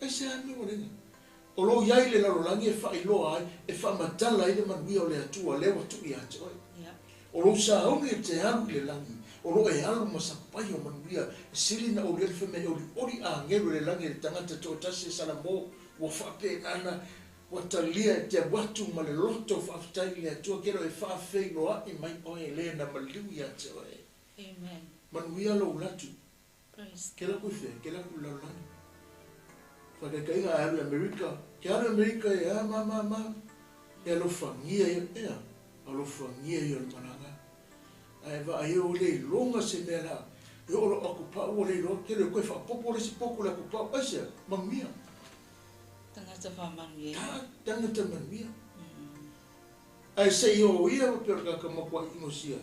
Aisea mea ua leaga? O lou iai i le lalolagi e faailoa ai, e faamatala ai le manuia o le Atua lea ua tuu ia te oe. O lou sauni e te alu i le lagi, o lo e alu ma sapai o manuia, e sili na olioli fai mai e olioli agelu i le lagi e le tagata toatasi e Salamo ua faapena ua talia e te alu atu ma le loto faafetai i le Atua ke lo e faafeiloai mai oe le na maliu ia te oe. Amen. Manuia lou latu. Praise Ke laku i fea, ke laku i le lalolagi. Faataitaiga a alu i Amerika, ke alu i Amerika e a ma ma ma, e alofagia ia, ea, alofagia ia o le malaga. Ae vaai ua le iloga se mea la, e oo lou akupau ua le iloa, ke le koe faapopo le isi potu le akupau, aisea? Manuia. Tagata faamanuia. Tagata manuia. Ae se i oo ia pe o le tagata matuai inosia.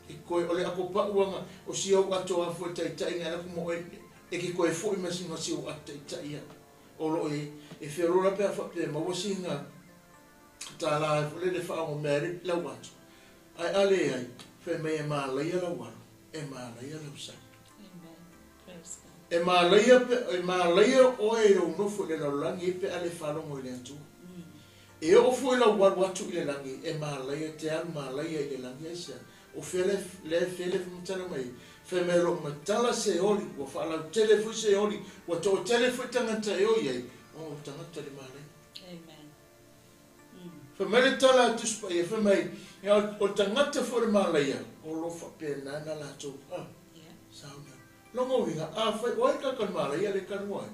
E koe, o le akupau aga o si ou ato a fue taitai na e laku ma oe, e ke koe foi ma si ma si ou ato taitai ia. O loo e, e feolola pe a faapea e maua sina tālā e foi lele faaogo mea ai le lau ato. Ae a leai, fai mai e malaia lau alu, e malaia lau sau. Amen. Praise God. E malaia pe, e malaia oe i lou nofo i le lalolagi e pe a le faalogo i le Atua. E oo foi lau alu atu i le lagi, e malaia te alu malaia i le lagi aisea? O fea le, le fea le matala mai ai? Fai mai o loo matala se oli, ua faalautele foi se oli, ua toatele foi tagata e o i ai, ona o tagata le malaia. Amen. Fai mai le tala a Tusi Paia, fai mai, ia, o le tagata foi o le malaia, o lo o faapena na latou, a, sauni. Lona uiga, afai, o ai le tagata o le malaia lea e talanoa ai?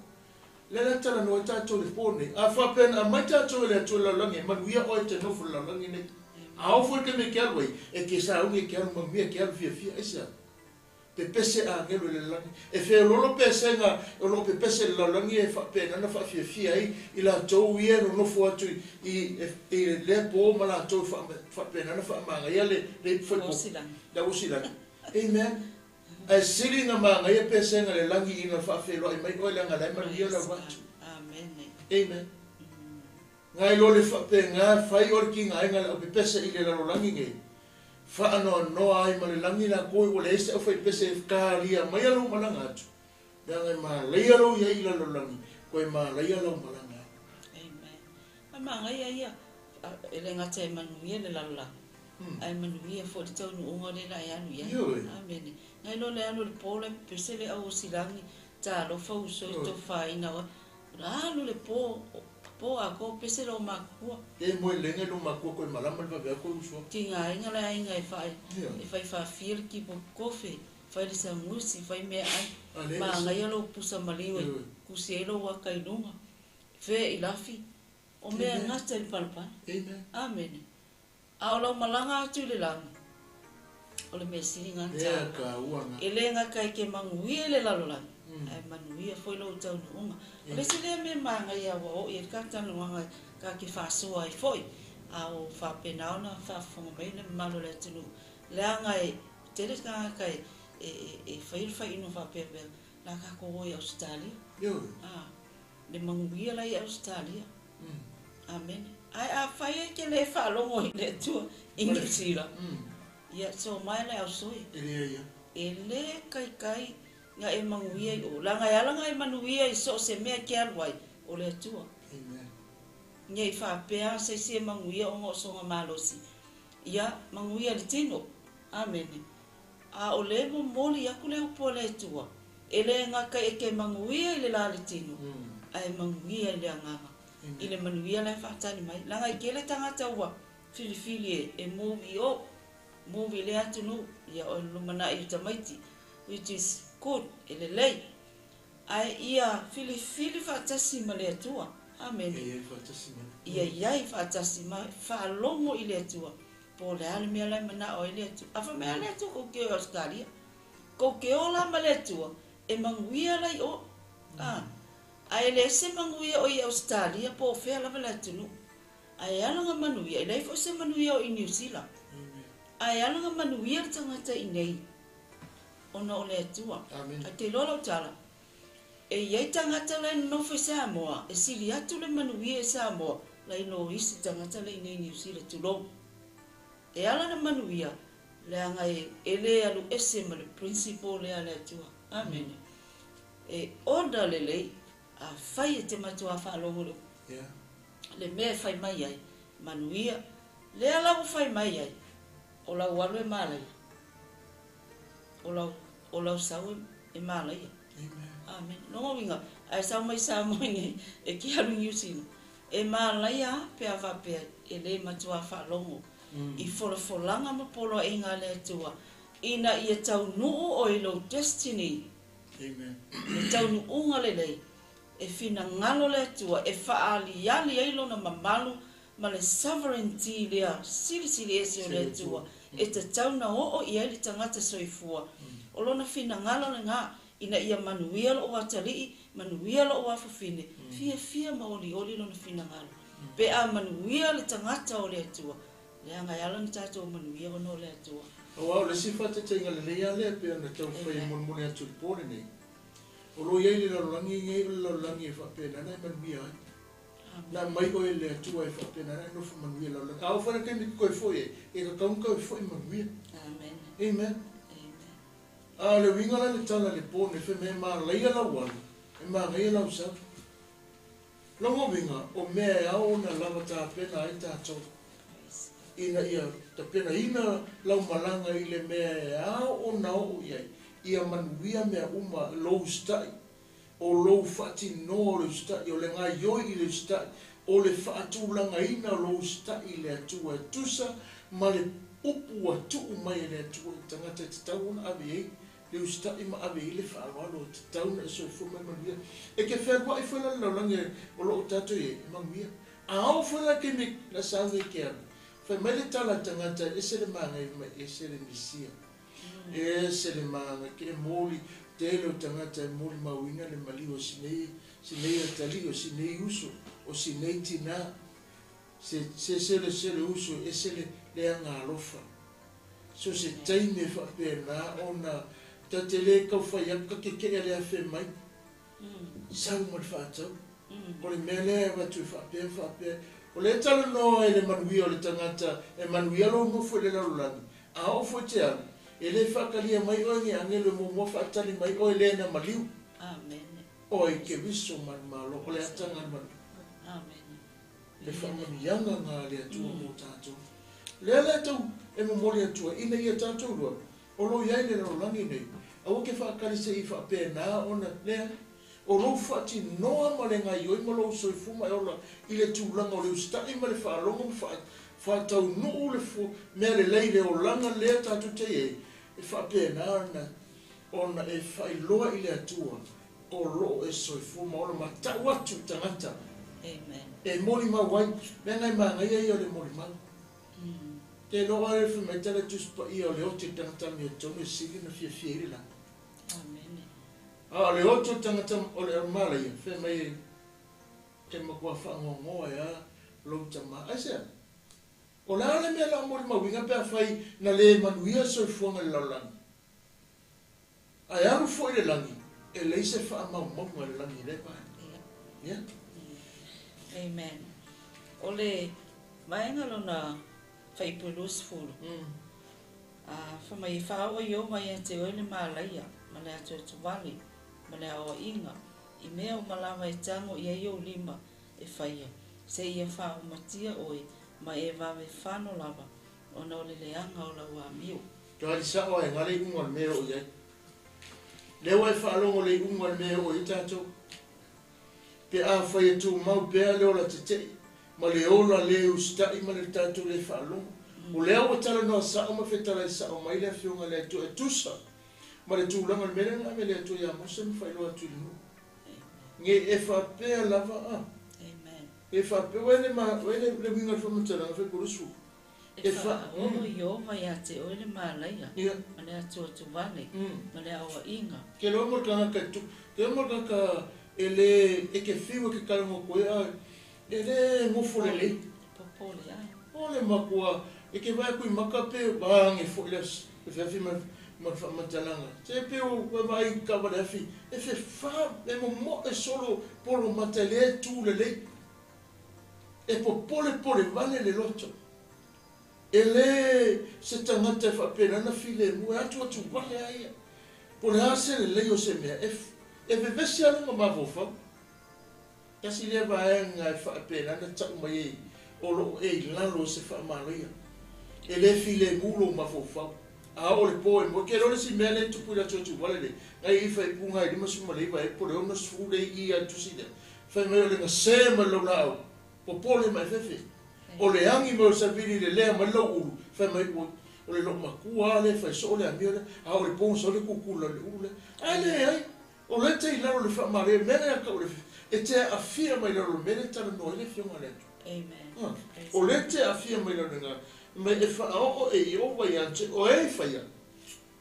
Lea la e talanoa ai tatou i le po nei. A faapea na aumai tatou e le Atua i le lalolagi e manuia oe e te nofo i le lalolagi nei. A oo foi i le taimi e te alu ai, e te sauni, e te alu manuia, e te alu fiafia. Aisea? Pepese agelu i le lalolagi. E feoloolo pesega o lo o pepese i le lalolagi e faapena ona faafiafia ai i latou ia e nonofo atu i, i, i lea po ma latou e faapena ona faamagaia le, le ipu fai po. Le auosilagi. Amen. Ae sili na magaia pesega i le lagi ina faafeiloai mai oe leaga la e manuia lau atu. Amen. Amen. Ngai lo le faapena fai o le tigaina le aupepese i le lalolagi nei, faanoanoa ai ma le lagi latou ua leai se aufaipese e kalia maia lou malaga atu, leaga e malaia lou iai i lalolagi, koe malaia lau malaga atu. Amen. A magaia ia, e le gata e manuia le lalolagi, ae manuia foi le taunuuga o le la e alu i ai. Ioe. Amene. Ngai lo le alu o le po la e pepese le auosilagi, talofa uso i tofaina oe. Alu le po, po atoa pese lou makua. E moe lenga i lou makua koe malama le vavea koe uso. Tigaina le aiga e fai, e fai faafia le kipo kofe, fai le samusi, fai meaai. Magaia lou pusa maliu e kusi ai lou aka i luga. Fea i lafi, o mea gata i le palapala. Amen. Amene. A o lau malaga atu i le lagi, o le mea sili gata. Lea taua na. E le gata e ke manuia i le lalolagi, ae manuia foi lou taunuuga. O le isi lea mea magaia ua oo i ai le ka talanoaga ka ke faasoa ai foi, a o faapena ona faafofoga mai le mamalu o le atunuu, leaga e tele tagata e e e fai le faiinoa faapea pea, la tatou o i Ausetalia. Ioe. A, le manuia la i Ausetalia. Amene. Ae afai e te le faalogo i le Atua i Niu Sila, Ia so mai le au sui. E lea ia. E lē kaikai na e manuia i o leaga e ala na e manuia i so o se mea e te alu ai o le Atua. Amen. Ne i faapea se isi e manuia ona o sona malosi. Ia manuia i le tino. Amene. A o lea e momoli aku le upu a le Atua, e le gata e te manuia i le la le tino, ae manuia i le agaga. I le manuia la e faatali mai. Leaga e tele tagata ua filifili e, e move i o, move i lea atunuu, ia o le lumanai o tamaiti, which is good, e lelei. Ae ia filifili faatasi ma le Atua. Amene. Ia i ai faatasi ma le. Ia i ai faatasi ma faalogo i le Atua. Po o le a le mea la e manao ai le Atua. A fai mai lava le Atua kou te o i Ausetalia, kou te ola ma le Atua, e manuia la i o. A, ae leai se manuia o i Ausetalia po o fea lava le atunuu. Ae ala ona manuia, e leai foi se manuia o i Niu Sila. Ae ala ona manuia le tagata i nei, ona o le Atua. Ae te iloa lau tala, e i ai tagata la e nonofo i Samoa, e sili atu le manuia i Samoa, la i lo isi tagata la i nei i Niu Sila, tulou. E ala ona manuia, leaga e, e le alu ese ma le principle lea a le Atua. Amene. E order lelei, afai e te matuā faalogo i le upu. Le mea e fai mai ai, manuia, lea la ua fai mai ai, o lau alu e malaia, o lau, o lau sau e, e malaia. Amen. Lona uiga, a e sau mai Samoa i nei, e te alu i Niu Sila, e malaia lava pe a faapea e le matuā faalogo i folafolaga ma poloaiga a le Atua ina ia taunuu oe i lou destiny, le taunuuga lelei. E finagalo le Atua e faaaliali ai Lona mamalu ma le sovereignty lea silisili ese o le Atua e tatau na oo i ai le tagata soifua. O Lona finagalo lena ina ia manuia lou atalii, manuia lou afafine, fiafia ma olioli Lona finagalo. Pe a manuia le tagata o le Atua, leaga e ala ona tatou manuia ona o le Atua. Aua o le isi faataitaiga lelei lava lea e pei ona taumafai e molimoli atu i le po lenei, O lo o i ai le lalolagi nei, o le lalolagi e faapena ona e manuia ai. Na aumai oe e le Atua e faapena ona e nofo manuia i le lalolagi. A oo foi la taimi e toe foi ai, e tatau ona toe foi manuia. Amen. Amen. A o le uiga la le tala i le po nei, fai mai e malaia lau alu, e manaia lau sau. Lona uiga, o mea e ao ona lava tapena ai tatou, ina ia tapenaina lau malaga i le mea e ao ona oo i ai, ia manuia mea uma, lou usitai, o lou faatinoa o le usitai, o le gaoioi i le usitai, o le faatulagaina o lou usitai i le Atua e tusa ma le upu ua tuu mai e le Atua i le tagata e tatau ona ave i ai le usitai ma ave i ai le faaaloalo e tatau ona e soifua mai manuia. E te fealuai foi la le lalolagi o lo o tatou i ai, e manuia. A oo foi la taimi na sau nei ke alu, fai mai le tala a le tagata e ese le manaia mai ese le misia. Ese le manaia ke e moli tele o tagata e molimauina le maliu o si nei si nei atalii o si nei uso o si nei tinā se se sele sele uso ese le leaga alofa. So se taimi e faapena ona ta te le tau fai atu ka kekeʻe le afe mai sau ma le faatau. O le mea lea e avatu e faapea ma faapea. O lea e talanoa i le manuia o le tagata e manuia lou nofo i le lalolagi, a oo foi te alu, e le faatalia mai oe ni agelu e muamua faatali mai oe lea na maliu. Oe i Keriso ma le Malo, o le ataga le manuia. Le faamanuiaga na a le Atua mo tatou. Lea la e tau e momoli atu ai, ina ia tatou iloa, o lo o i ai le lalolagi nei, aua ke faatali se i faapena ona, leai, o lou faatinoa ma le gaioi ma lou soifua ma e ola i le tulaga o le usitai ma le faalogo ma faataunuu le mea lelei i le olaga lea tatou te i ai, e faapena ona ona e faailoa i le Atua o lo o e soifua ma ola ma tau atu i tagata e molimau ai. Mea na e manaia ia o le molimau. Te iloa oe fai mai tala Tusi Paia o le ote i le tagata amiotonu e sili ona fiafia ai le lagi. A o le ote o le tagata o le malaia, fai mai e matua faanoanoa e a lou tama. Aisea? O le a le mea o le a molimauina pe afai na le manuia le soifuaga i le lalolagi? Ae alu foi i le lagi, e leai se faamaumauga i le lagi i lea vaega. Ia. Amen. O le vaega lona fuaiupu 20. Fai mai, E faaoo Ieova ia te oe le malaia, ma le atuatuvale, ma le aoaiga, i mea uma lava e tago i ai ou lima e faia, seia faaumatia oe ma e vave fano lava, ona o le leaga o lau amio. Tali sao ai ngale iuga o le mea e oo i ai. Lea ua e faalogo le iuga o le mea e oo i ai tatou. Pe afai e tumau pea le ola tetei ma le ola le usitai ma le tatou le faalogo. O lea ua talanoa sao ma fetalai sao mai le Afioga i le Atua e tusa ma le tulaga o le mea lea na ave e le Atua ia Mose ma faailoa atu i le nuu. Nge e faapea lava a. E faapea, ua le ma, ua le le uiga o le faamatalaga fai kolosu. E faaoo Ieova ia te oe le malaia, ma le atuatuvale, ma le aoaiga. Ke loa mo le tagata e tu, ke loa mo le tagata e le, e ke fiu e ke kalago atu ai, a e le nofo lelei. Popole a. O le makua, e ke vaai atu i maka pe vaage foi le feafi ma le faamatalaga. Se pe ua vaai i taavale afi, e fefa, e momoe solo polo mata e le tu lelei. E popolepole vale le loto. E le se tagata e faapena ona filemu, e atuatu vale lava ia. Po o le a se lelei o se mea, e, e vevesi lava lona mafaufau. Tasi lea vaega e faapena ona tau mai ai o lo o e i lalo o se faamaloia. E le filemu lou mafaufau. A oo le po e moe, ke loa le isi mea lea e tupu i le atuatu vale lea, nai i faaipuga e 59 ea po o le 60 lea i i a le tusi lea, Fai mai o le gase mai lou laau, popole ma efefe. O le agi mai o le savili i le lea mai lou ulu, fai mai ua, o le loomatua a lea e fai soo le amio lea, a o le poga le kukula i le ulu lea. Ae leai, o lea e te i lalo o le faamalaia, mea lea tau o le efefe, e te aafia mai lalo o le mea lea e talanoa ai le Afioga a le Atua. O lea e te aafia mai lalo i le mea e faaoo e Ieova ia te oe e faia,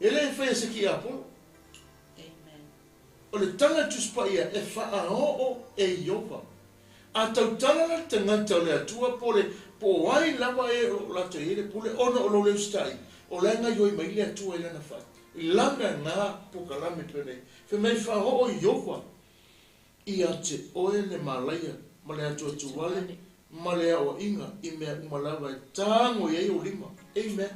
e le faia e se tiapolo. O le tala a Tusi Paia e faaoo e Ieova. A tautala la le tagata o le Atua po o le po o ai lava e o lo o latou i ai le pule ona o lo le usitai, o la e gaioi mai le Atua i lana fa i lana na polokalame penei. Fai mai faaoo Ieova ia te oe le malaia ma le atuatuale ma le aoaiga i mea uma lava e tago i ai ou lima. Amen.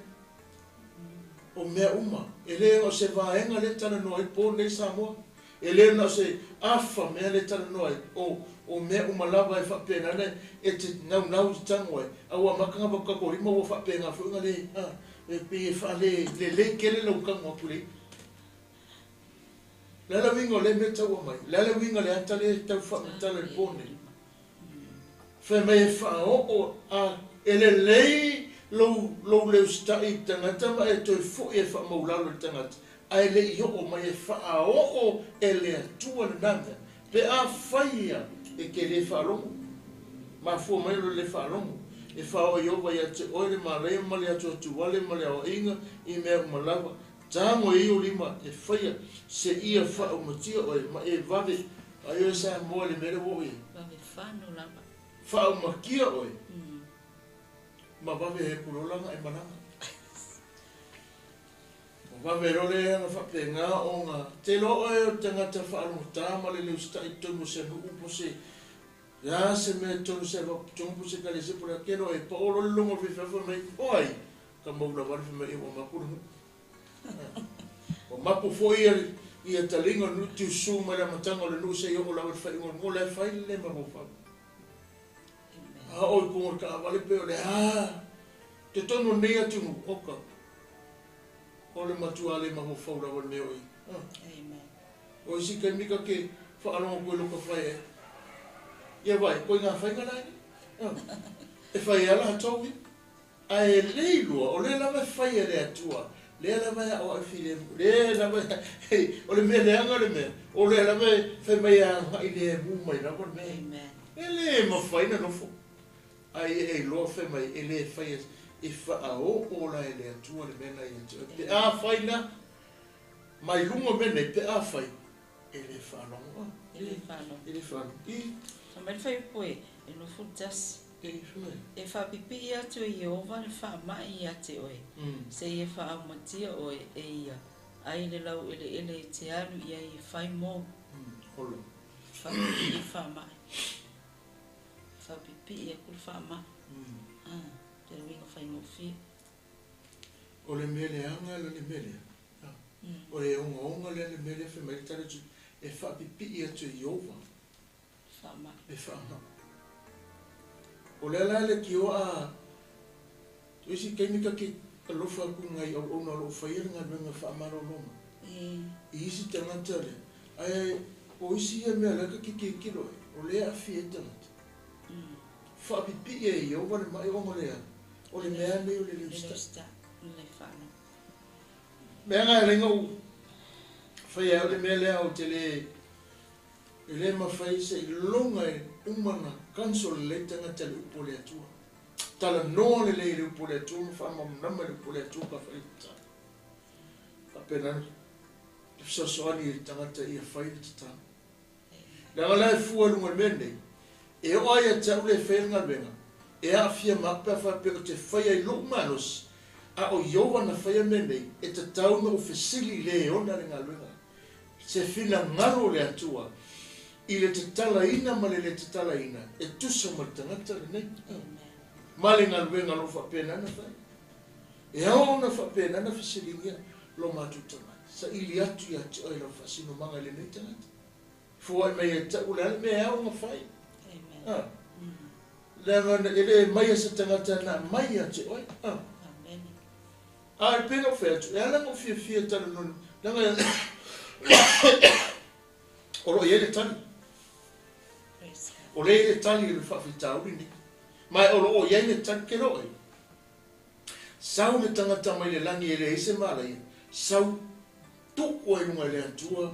O mea uma, e le na o se vaega lea e talanoa ai po nei Samoa, e le na o se afa mea lea e talanoa ai, o, o mea uma lava e faapena ona e te naunau i te tago ai, a ua amata ona avatu tatou lima ua faapena foi ona le, a, e pei e faalelelei tele lau tago atu i le i'a. O le a le uiga o lea mea e tau aumai? O le a le uiga o le ata lea e tau faamatala i le po nei? Fai mai e faaoo a e lelei lou lou le usitai i le tagata ma e toe foi e faamaulalo i le tagata, ae le i oo mai e faaoo e le Atua lena mea, pe afai ia e te le faalogo. Mafua mai o le le faalogo, e faaoo Ieova ia te oe le malaia ma le atuatuale ma le aoaiga i mea uma lava, Tago e ou lima e faia seia faaumatia oe ma e vave ai oe Samoa i le mea lea ua oo i ai. Vave fano lava. Faaumatia oe ma vave he pulola nga e malaga. Ma vave loa le aga faapena ona te iloa oe o le tagata faalogotā ma le le usitai i totonu o se nuu po se le a se mea i totonu o se tonu po se ekalesia po o le a, te iloa e pao loa le logo o le faifeau fai mai o ai ka maula vale fai mai ua mapu le nuu. Ua mapu foi ia ia taliga o le nuu tiusu mai le amataga o le nuu seia oo lava i le faaiuga o le nuu, o la e fai le le mafaufau. A oo i luga o le taavale pei o le a totonu o lenei atunuu, oka, o le matua le mafaufau lava i le mea o i ai. O isi taimi ta te faalogo atu i lota fai ai, ia vaai, koe ngā faiga la nei. E fai ai latou ia. Ae le iloa, o lea lava e fai e le Atua, lea lava e aoao i filemu, lea lava e, o le mea leaga le mea, o lea lava e fai mai e agai lemu mai lava le mea. E le mafai ona nofo, a ia e iloa fai mai e le faia e faaoo la e le Atua le mea na ia te oe. Pe afai la, mai luga o mea nei, pe afai, e le faalogo. E le faalogo. E le faalogo. I. Fai mai le fuaiupu e 21. E faapipii atu e Ieova le faamai ia te oe, seia faaumatia oe e ia ai le laueleele e te alu i ai e fai mou. Faapipii le faamai. Faapipii aku le faamai. Te uiga faigofie. O le mea leaga la le mea lea. O le ogaoga lea le mea lea fai mai le tala e faapipii atu e Ieova. Le faamai. O le ala le tioa a o isi taimi ta te alofa atu i nai auauna o lo o faia le galuega faamaloloma i isi tagata lea, ae o isi ia mea o lea ta te tilotilo ai, o lea e aafia ai tagata. Faapipii e Ieova le mai ona o le a? O le mea lava lenei o le le usitai. Mea na e ala ai ona ou faia ai o le mea lea ou te le E le mafai seiloga e uma ona cancel lelei tagata i le upu a le Atua. Talanoa lelei i le upu a le Atua ma faamalamalama i le upu a le Atua pe afai e tatalo. Faapena le fesoasoani i le tagata ia fai le tatalo. Leaga la e fua i luga o le mea lenei, e oo lava ia te au le faia le galuega, e aafia ma au pe a faapea ou te faia i lou malosi, a o Ieova na faia mea nei, e tatau ona ou fesili i le e ona le galuega. Se finagalo o le Atua i le tatalaina ma le le tatalaina e tusa ma le tagata lenei, ma le galuega o lo o faapena ona fai. E ao ona faapena ona fesiligia lo matou tagata, saili atu ia te oe lau faasinomaga i lenei tagata. Foai mai ia te au o le a le mea e ao ona fai. Leaga e le maia se tagata na aumai ia te oe. A e pei ona ou fai atu, e ala ona ou fiafia e talanoa, leaga o lo o i ai le tali. O lea e i ai le tali o le faafitauli lenei. Ma o lo o i ai le tali, ke loa e. Sau le tagata mai le lagi e leai se malaia, sau tuu ai luga i le Atua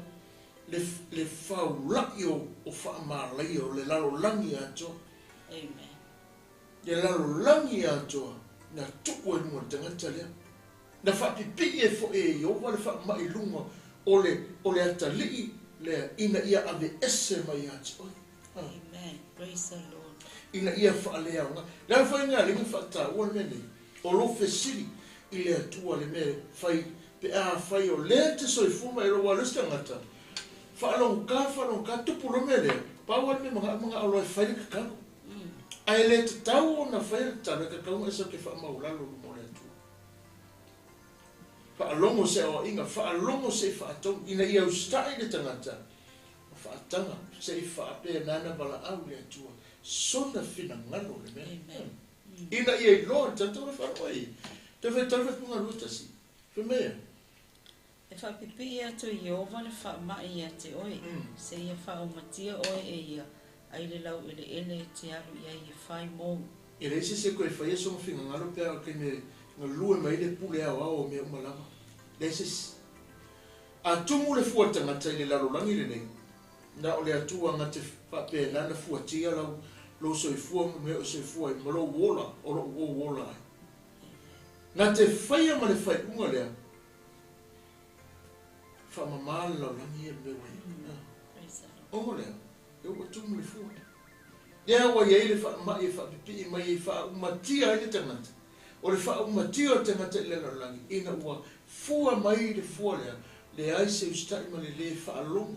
le, le faulai o, o faamalaia o le lalolagi atoa. Amen. Le lalolagi atoa na tuu ai luga o le tagata lea. Na faapipii ai foi e Ieova le faamai i luga o le, o le atalii lea ina ia aveese mai ia te oe. Amen. Praise the Lord. Ina ia faaleaoga. Le ala foi lena e alai ona faataua le mea nei, o lou fesili i le Atua le mea e fai pe afai o lea e te soifua mai ai, aua o le isi tagata, faalogogata, faalogogata, tupu loa le mea lea, pau lava le mea manao, manao loa e fai le tatalo. Ae le tatau ona faia le tatalo, e tatau ona e sau e te faamaualalo i luma o le Atua. Faalogo se aoaiga, faalogo se i faatonu, ina ia usitai le tagata ma faataga se i faapena ona valaau i le Atua sona finagalo le mea. Ina ia iloa le tagata ona faalogo ai. Toe fai tali fai puga 21. Fai mai e. E faapipii atu e Ieova le faamai ia te oe, seia faaumatia oe e ia, ai le laueleele e te alu i ai e fai mou. E leai se isi e toe faia sona finagalo pe a o le taimi e galue mai ai le pule aoao o mea uma lava. Leai se isi. A tumu le fua tagata i le lalolagi lenei, na o le Atua na te faapena na fuatia lau lou soifua ma mea o soifua ai ma lou ola o lo o ou ola ai. Na te faia ma le faaiuga lea, Faamama le lalolagi ia i le mea ua i ai. Ona lea, e ua tumu le fua. Lea ua i ai le faamai e faapipii mai e faaumatia ai le tagata. O le faaumatia o le tagata i le lalolagi, ina ua fua mai le fua lea, leai se usitai ma le lē faalogo.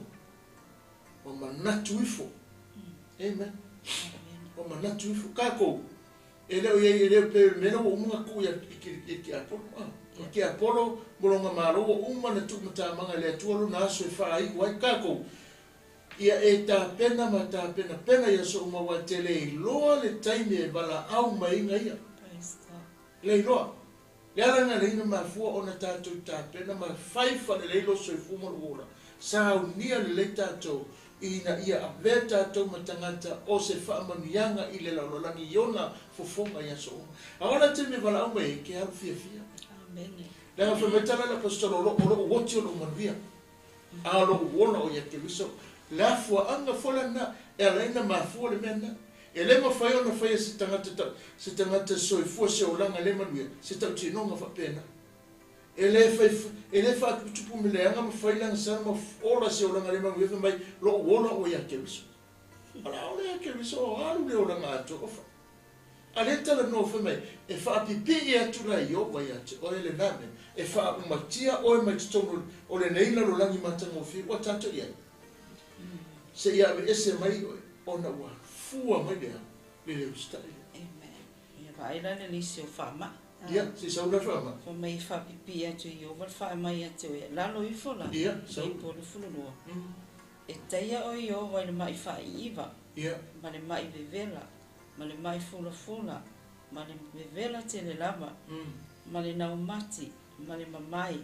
Ua manatu ifo. Amen. Ua manatu ifo. Tatou, E le o i ai, e le o pei o le mea lea ua uma ona tuu i le tiapolo. O le tiapolo ma lona malo ua uma ona tuu matamaga e le Atua lona aso e faaiu ai tatou. Ia e tapena ma tapenapena i aso uma aua e te le iloa le taimi e valaau mai ai ia. Le iloa. Le ala lena lea ina mafua ona tatou tapena ma fai faalelei lou soifua ma lou ola. Saunia lelei tatou ina ia avea tatou ma tagata o se faamanuiaga i le lalolagi i ona fofoga i aso uma. A ola taimi e valaau mai ai, ke alu fiafia. Leaga fai mai tala le Aposetolo o lou oti o lou manuia, a o lou ola o ia Keriso. Le afuaaga foi lena e ala ai ona mafua le mea lena. E le mafai ona faia se tagata se tagata soifua se olaga le manuia se tautinoga faapena. E le fai e le faatuputupu me leaga ma fai lana sala ma ola se olaga le manuia fai mai lou ola ua ia Keriso. Ala ole ia Keriso o alu le olaga atoa ofa. A le talanoa fai mai e faapipii atu la Ieova ia te oe lena mea e faaumatia oe mai totonu o lenei lalolagi matagofie ua tatou i ai. Seia aveese mai oe ona ua fua mai le le le usitai lea. Amen. Ia vaai la le lisi o faamai. Ia, se i sau la le faamai. Fai mai e faapipii atu e Ieova le faamai ia te oe, lalo ifo la, Ia, sau. Fuaiupu 22. E taia oe Ieova i le ma'i faaiiva, Ia. ma le ma'i vevela, ma le ma'i fulafula, ma le vevela tele lava, ma le naumati, ma le mamae,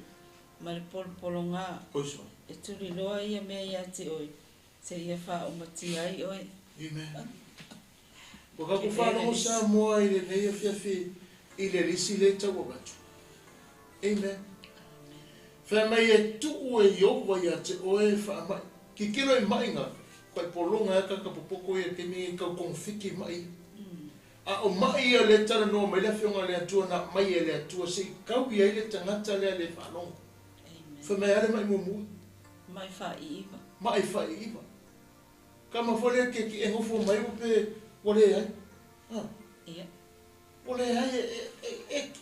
ma le polopologā. Oiso. E tuliloa ia mea ia te oe, seia faaumatia ai oe. Amen. Ua tatou faalogo Samoa i lenei afiafi i le lisi lea e tau avatu. Amen. Fai mai e tuu e Ieova ia te oe faamai. Kikilo i mai nga koe pologa e akaka popoko ia taimi e kau kongofiki mai ia. A o mai ia le talanoa mai le Afioga a le Atua na aumai e le Atua se i kau i ai le tagata lea le faalogo. Fai mai a le mai muamua. Mai faaiiva. Mai faaiiva. Kama foi lea ke e nofo mai ua pe ua leai. Ha. Ia. Ua leai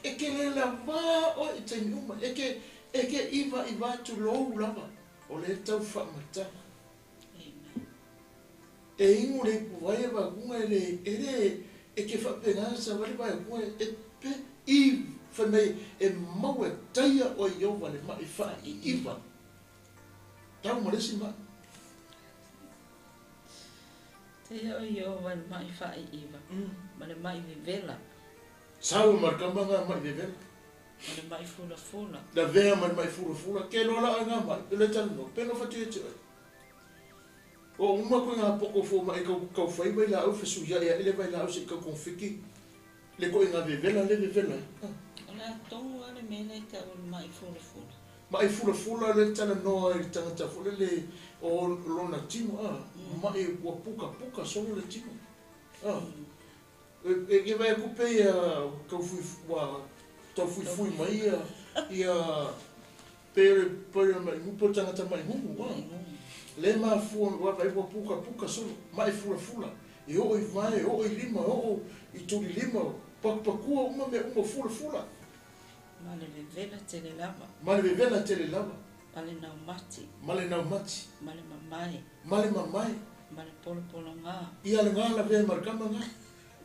e ke le lavā oe i taimi uma. E ke e ke ivaiva tulou lava o lea tau faamatala. Amen. E igu le ipuvai e vakuga e le e le e ke faapena savali vaekuga e pe i fai mai e maua e taia oe Ieova le ma'i faaiiva. Tau ma le isi ma'i. Taia oe Ieova i le ma'i faaiiva, ma le ma'i vevela. Sau ma le kama ngā ma'i vevela. Ma le ma'i fulafula. Lavea ma le ma'i fulafula, ke loa la oe ngā ma'i, e le talanoa, pe no whatu e te oe. O uma koe ngā poko fo ma'i kau, kau whai vai la au, fesuia'i a ele vai la au se i kau konfiki, le koe ngā vevela, le vevela. O le a tonu lava le mea lea e tau o le ma'i fulafula. Maʻi fulafula le talanoa i le tagata foi lele o lona tino a, maʻi ua pukapuka solo le tino a. E ke vaai aku pei a tau fui ua tau fuifui mai ia ia pei o le pei o le maʻi gugu pei o le tagata maʻi gugu a. Le mafua ua vaai ua pukapuka solo maʻi fulafula e oo i vae e oo i lima e oo i tulilima pakupakua uma mea uma fulafula. Ma le vevela tele lava. Ma le vevela tele lava. Ma le naumati. Ma le naumati. Ma le mamae. Ma le mamae. Ma le polopologā. Ia le gā lavea ma le kama gā.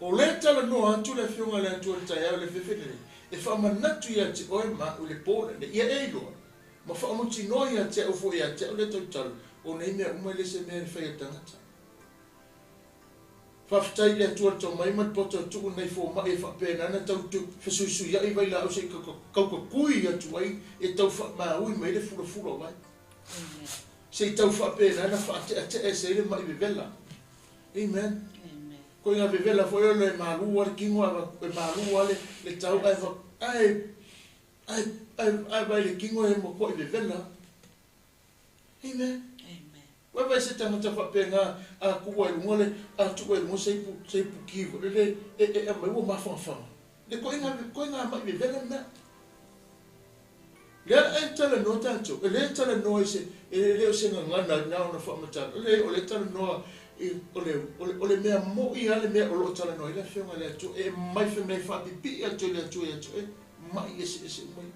O lea talanoa atu le Afioga a le Atua i le taeao i le fefe lenei, e faamanatu ia te oe ma au i le po lenei, ia e iloa, ma faamautinoa ia te au foi ia te au lea tautala, o nei mea uma e le se mea e fai e le tagata. Faafetai i le Atua le tomai ma le poto e tuu nei fomai e faapena ana tau fesuisuiai vailaau se i kaukakui atu ai e tau faamaui mai le fulafula o vai. Se i tau faapena ana faateatea ese ai le mai vevela. Amen. Ko ngā vevela foi o le malu a le kino e malu a le tau ae ae ae ae vai le kino e makuaʻi vevela. Amen. Ua vaai se tagata faapena a tuu ai luga le a tuu ai luga se ipu se ipu ki foi lele e e aumai ua mafanafana. Le koiga koiga ma'i vevela lena. Lea e talanoa tatou, e le talanoa i se e le o se gagana na ona faamatala. Le o le talanoa i o le o le o le mea mo'i lava le mea o lo o talanoa ai le Afioga i le Atua e aumai fai mai e faapipii atu e le Atua ia te oe ma'i eseese uma ia.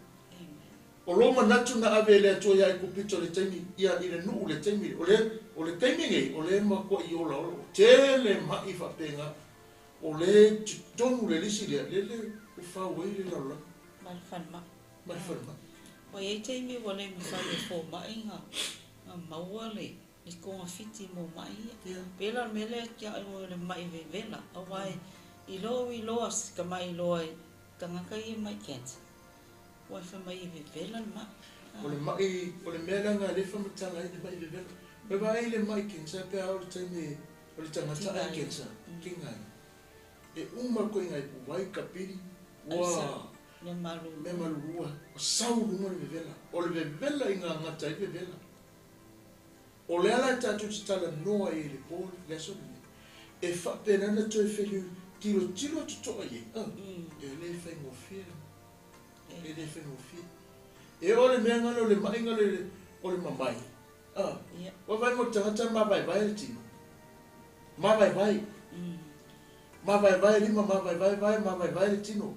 O lou manatu na ave e le Atua iā Aikupito i le taimi, ia, i le nuu i le taimi, o le, o le taimi nei, o lea e matuaʻi olaola, ua tele maʻi faapena, o lea i totonu le lisi lea, lele ua fau ai le lalolagi. Ma le falemai. Ma le falemai. Ua i ai taimi ua le mafai e fomai na, na maua le, le togafiti mo maʻi ia. Ia. Pei la o le mea lea ia te au o le maʻi vevela, aua e iloa ua iloa ka maʻi iloa i tagata ia mai cancer. Ua fai mai e vevela le maʻi. O le maʻi, o le mea lea na le faamatala ai le maʻi vevela. Ua vaai i le maʻi cancer pe a oo i le taimi o le tagata ai cancer, tiga ai. E uma koe ngai puwai, kapili, ua Mea malulu. Mea malulu ua sau i luga le vevela. O le vevela i gagata ai le vevela. O le ala e tatou te talanoa ai i le po le aso lenei, e faapena ona toe feliu tilotilo totoa i ai, e le faigofie lena. E le faigofie. E oo le mea gale o le maʻi gale o le mamae. Ua vaai mo le tagata mavaevae le tino. Mavaevae. Mavaevae lima, mavaevae vae, mavaevae le tino.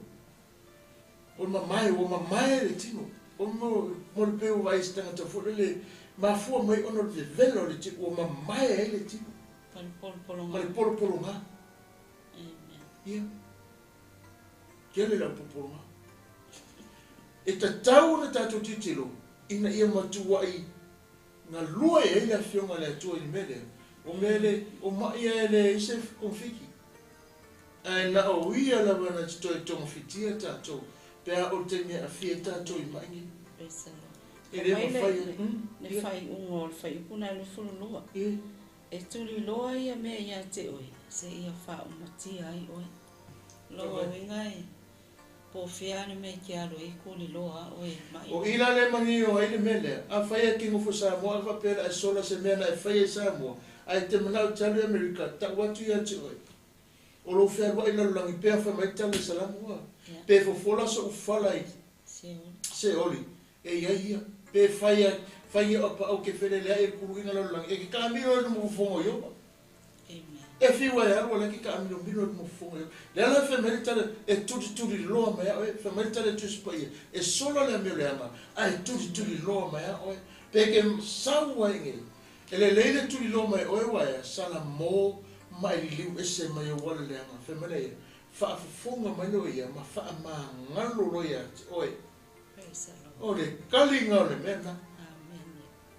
O le mamae, ua mamae le tino. O mo, mo le pei ua vaai i se tagata foi lele, mafua mai ona o le vevela o le tino, ua mamae ai le tino. Ma le polopologa. Ma le polopologa. Amen. Ia. Tele lau popologa. E tatau ona tatou tilotilo ina ia matuai galue ai le Afioga i le Atua i le mea lea. O mea le, o ma'i e leai se togafiti. Ae na o ia lava na te toe togafitia tatou pe a o le taimi e aafia ai tatou i ma'i nei. Praise the Lord. E le Aumai le, mafai le, le faaiuga o le fuaiupu na e 22. E tuliloa ia mea ia te oe, seia faaumatia ai oe. Lona uiga e po o fea le mea e te alu ai e tuliloa a oe e ma'i. O i la le manino ai le mea lea, afai e te nofo i Samoa ae faapea o le a e sola se mea na e faia i Samoa, ae e te manao e te alu i Amerika, tau atu ia te oe, o lou fealuai i lalolagi pea fai mai tala i Salamo a, pe fofola so'u fala i Seoli, e i ai ia, pe fai fai e apaau ke feleleai i le kuluiga lalolagi, e ke taamilo ai le mofofoga o Ioba. E fiu ai e alu, o lea e ke taamilomilo i le mofofoga o Ioba. Lea la e fai mai le tala, e tulituliloa mai a oe, fai mai le tala i Tusi Paia, e sola le amio leaga, ae tulituliloa mai a oe. Pe ke sau ai nei, e lelei le tuliloa mai oe ua ea, sala mo ma e liliu ese mai ou ala leaga. Fai mai lea ia, faafofoga mai loa ia ma faamagalo loa ia te oe. O le kaliga o le mea lena.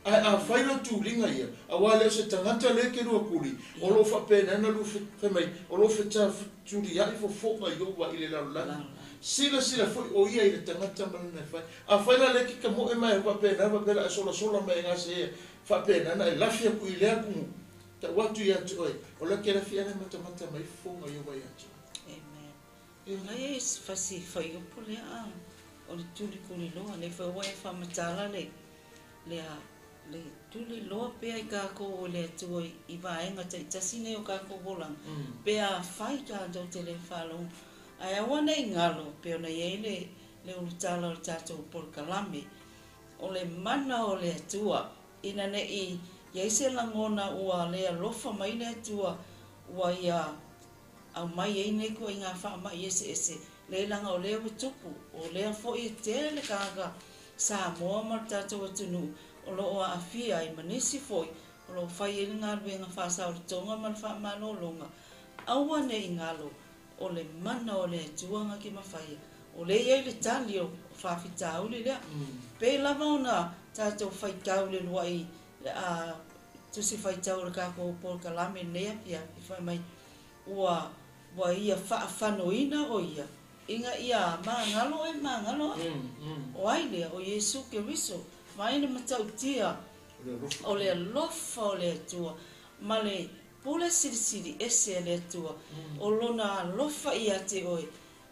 Ae afai lou tuliga ia, aua e le o se tagata lea e te lua tuli, o lo o faapena ona lua fai mai, o lo o fetuliai fofoga i ou i le lalolagi. Silasila foi o ia i le tagata ma lana e fai. Afai la lea e te tamoe mai e faapena, faapea la e solasola mai e gasea, faapena ona e lafi atu i lea atunuu, tau atu ia te oe, o lea e te lafi ea le matamata mai fofoga i ou ia te oe. Amen. Ngai e fasi fuaiupu lea o le tulituliloa, lea foi ua e faamatala le lea le tuliloa pea i kākou o le Atua i vaega taitasi nei o kākou olaga, pe afai tatou te le faalogo. Ae aua ne i galo, pei ona i ai le le ulutala o le tatou polokalame, o le mana o le Atua, ina ne i i ai se lagona ua le alofa mai le Atua ua ia aumai ai nei ituaiga faamai eseese, leai leaga o lea ua tupu, o lea foi e tele tagata Samoa ma le tatou atunuu o lo o aafia ai ma nisi foi o lo o fai ai le galuega faasaolotoga ma le faamalologa. Aua ne i galo, o le mana o le Atua na te mafaia. O lea e i ai le tali o faafitauli lea. Pei lava ona tatou faitau i le lua'i tusi faitau o le tatou polokalame i lenei afiafi, fai mai, ua ua ia faafanoina o ia, ina ia magalo oe magalo au. O ai lea? O Iesu Keriso. Vaai le matautia o le alofa o le Atua ma le pule silisili ese a le Atua, o Lona alofa ia te oe,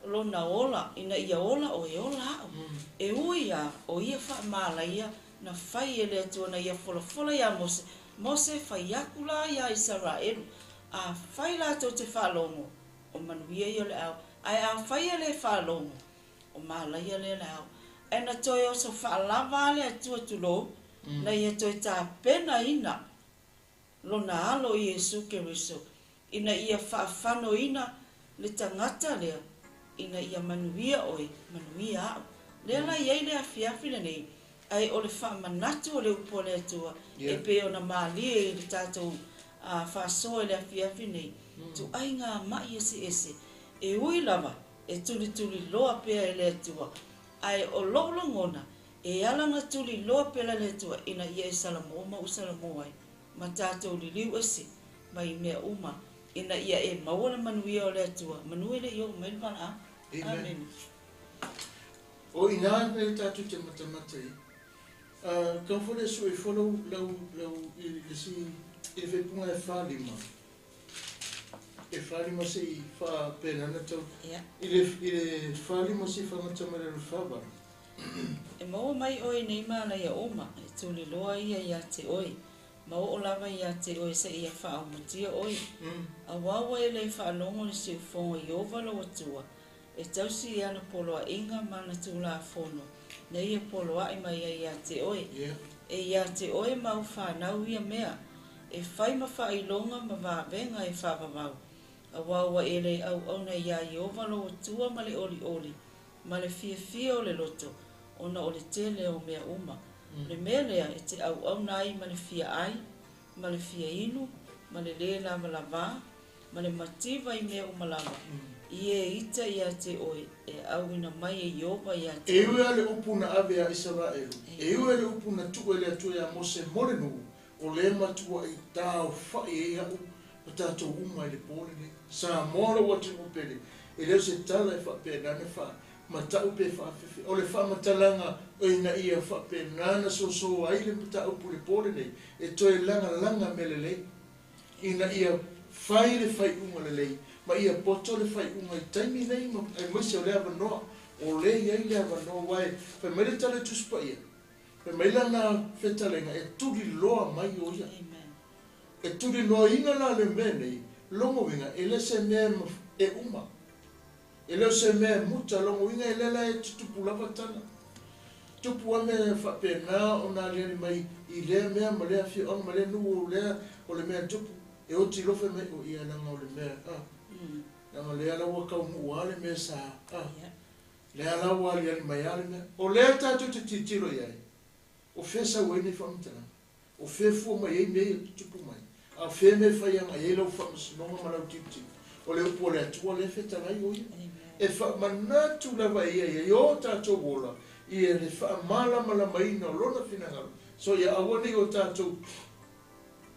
Lona ola, ina ia ola oe, ola au. E ui lava o ia faamalaia na fai e le Atua na ia folafola iā Mose, Mose, fai atu la iā Isaraelu, afai latou te faalogo, o manuia ia o le ao, ae afai e le faalogo, o malaia lea le ao. Ae na toe oso faalava a le Atua tulou, na ia toe tapenaina Lona Alo Iesu Keriso, ina ia faafanoina le tagata lea, ina ia manuia oe, manuia au. Lea la i ai le afiafi lenei, ae o le faamanatu o le upu a le Atua, e pei ona malie i le tatou faasoa i le afiafi nei, ituaiga ma'i eseese, e ui lava e tulituliloa pea e le Atua, ae o lou lagona, e ala ona tuliloa pea le Atua ina ia e salamo ma ou salamo ai, ma tatou liliu ese mai mea uma, ina ia e maua le manuia o le Atua, manu e le i oo mai le valaau. Amene. O i ina lea tatou te matamata ai, tau foi lea sue ifo lau, lau, lau, i le isi, i le faaipuga e 45, e 45 se i faapena ona tau, i le, i le 45 se i faagata mai lalo i le 48. E maua mai oe i nei mānaia uma, e tuliloa ia ia te oe, ma oo lava ia te oe seia faaaumatia oe. Auā ua e le faalogo i le siufogo i Ieova lou Atua, e tausi i ana poloaiga ma ana tulafono, na ia poloai mai ai ia te oe. E ia te oe ma au fanau ia mea, e fai ma faailoga ma vavega e faavavau. Auā ua e le auauna iā Ieova lou Atua ma le ʻoliʻoli, ma le fiafia o le loto, ona o le tele o mea uma. O le mea lea e te auauna ai ma le fia ʻai, ma le fia inu, ma le lē lavalavā, ma le mativa i mea uma lava, I e ita ia te oe, e auina mai e Ieova ia te E oe. ui lava le upu na ave ia Isaraelu, e ui lava le upu na tuu e le Atua ia Mose mo le nuu, o lea e matua'i taofa'i ai a'u ma tatou uma i le po lenei. Samoa lou atunuu pele, e le o se tala e faapena na faamata'u pe faafefe. O le faamatalaga ina ia faapena na soso ai le mataupu i le po lenei, e toe lagalaga mea lelei, ina ia fai le faaiuga lelei ma ia poto le faaiuga i taimi nei ma aemaise o le avanoa o lea e i ai le avanoa aua e fai mai le Tala Tusi Paia, fai mai lana fetalaiga e tuliloa mai o ia. E tuliloaina la le mea nei, lona uiga e le se mea e uma. E le o se mea e muta, lona uiga e lea la e tutupu lava tala. Tupu lava mea faapena ona aliali mai i lea mea ma lea afioaga ma lea nuu o lea o le mea e tupu, e oti loa fai mai, o ia leaga o le mea, a, leaga lea la ua taunuu lava le mea sa, a, lea la ua aliali mai lava le mea. O lea tatou te tilotilo i ai, o fea e sau ai nei faamatalaga? O fea e fua mai ai mea ia tutupu mai? A o fea mea e fai agai ai lau faamasinoga ma lau tilotilo? O le upu a le Atua lea e fetalai o ia. E faamanatu lava e ia i ai o tatou ola i le faamalamalamaina o Lona finagalo, so ia aua ne i o tatou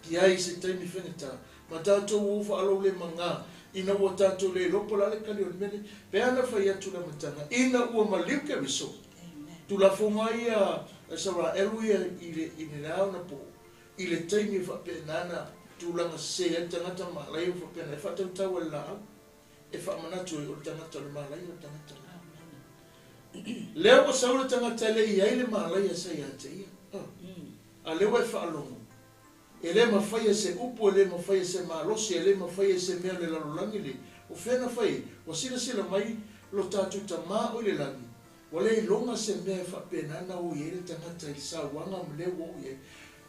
i ai i se taimi faigata, ma tatou o faaloulemaga ina ua tatou le iloa po o le a le kali o le mea lenei. Pe ana fai atu le amataga, ina ua maliu Keriso, Tulafono lava ia a Isaraelu ia i le i le ao na po i le taimi e faapena na tulaga sese ai le tagata malaia ua faapena e faatautau e le laau e faamanatu ai o le tagata o le malaia o le tagata lea. Lea ua sau le tagata e le i ai le malaia sa ia te ia. A lea ua e faalogo e le mafai e se upu e le mafai e se malosi e le mafai e se mea o le lalolagi le o fea na fai ai ua silasila mai lo tatou Tama o i le lagi Ua le iloga se mea e faapena na o i ai le tagata i le sauaga ma lea ua oo i ai.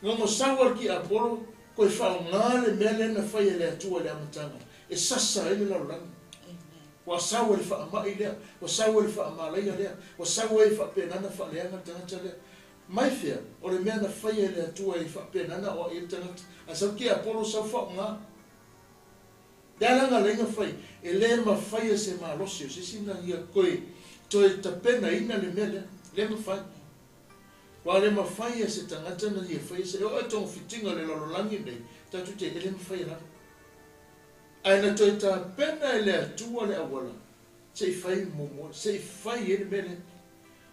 Gogo sau a le tiapolo, koe faaaoga le mea lea na fai e le Atua i le amataga, e sasa ai le lalolagi. Ua sau e le faamai lea, ua sau e le faamalaia lea, ua sau ai e faapena na faaleaga le tagata lea. Mai fea, o le mea na faia e le Atua e faapena na oai ai le tagata. Ae sau le tiapolo sau faaaoga. Le alaga lea na fai, e le mafai e se malosi o se isi na ia koe toe tapenaina le mea lea. Le mafai. Ua le mafai e se tagata na ia faia se, e oo i togafitiga o le lalolagi nei, tatou te, e le mafai e lava. Ae na toe tapena e le Atua le auala, se i fai muamua, se i fai ai le mea lea.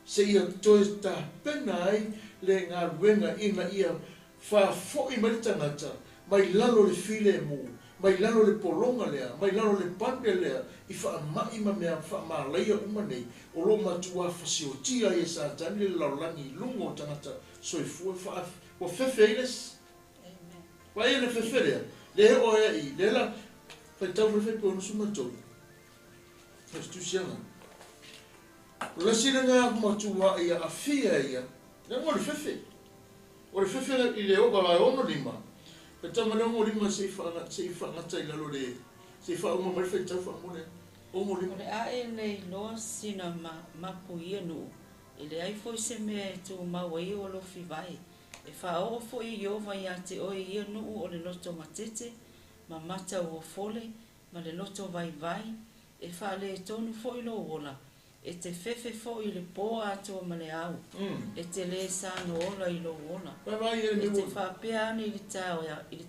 Se ia toe tapena ai le galuega ina ia faafoi mai le tagata mai lalo o le filemu, mai lalo o le pologa lea, mai lalo o le pane lea i faamai ma mea faamalaia uma nei o lo o matua fasiotia ai e Satani le lalolagi i luga o tagata soifua faa ua fefe ai le isi. Vaai le fefe lea, lea e oo ai i lea la faitau foi le Faipuono 13. O se tusiaga. O le isi lena matua ia aafia ia, leaga o le fefe. O le fefe i le 65, faitau mai le 65 se i faagata i lalo le, se i faauma mai le faitau faamolemole. 65. O le a e le iloa sina mapu i ia nuu, e leai foi se mea e tumau ai ou alofi vae. E faaoo foi e Ieova ia te oe ia nuu o le loto gatete ma mata ua fole ma le loto vaivai, e faaletonu foi lou ola, e te fefe foi i le po atoa ma le ao, e te lē saga ola i lou ola. Vaavaai e le E mea te ua. faapea ane i le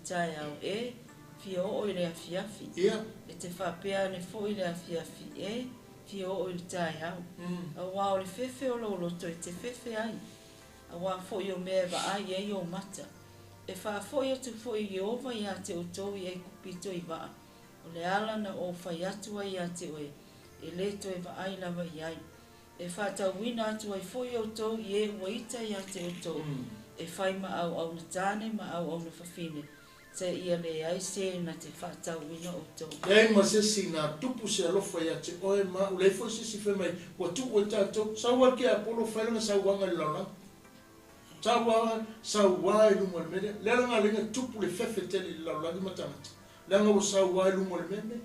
taeao, E fia oo i le afiafi. E te faapea ane foi i le afiafi, E fia oo i le taeao. Auā o le fefe o lou loto e te fefe ai, auā foi o mea e vaai i ai ou mata. E faafoi atu foi e Ieova ia te outou i Aikupito i vaa, o le ala na ou fai atu ai ia te oe, e lē toe vaai lava i ai. E faatauina atu ai foi outou i e ua ita ia te outou, e fai ma auauna tane ma auauna fafine, seia leai se na te faatauina outou. Leai ma se isi na tupu se alofa ia te oe ma au, leai foi se isi fai mai, ua tuu e tatou. Sau lava le tiapolo fai lana sauaga i le lalolagi. Sau lava, sau lava i luga o le mea lea. Lea la na tupu le fefe tele i le lalolagi ma tagata, leaga ua sau lava i luga o le mea lenei.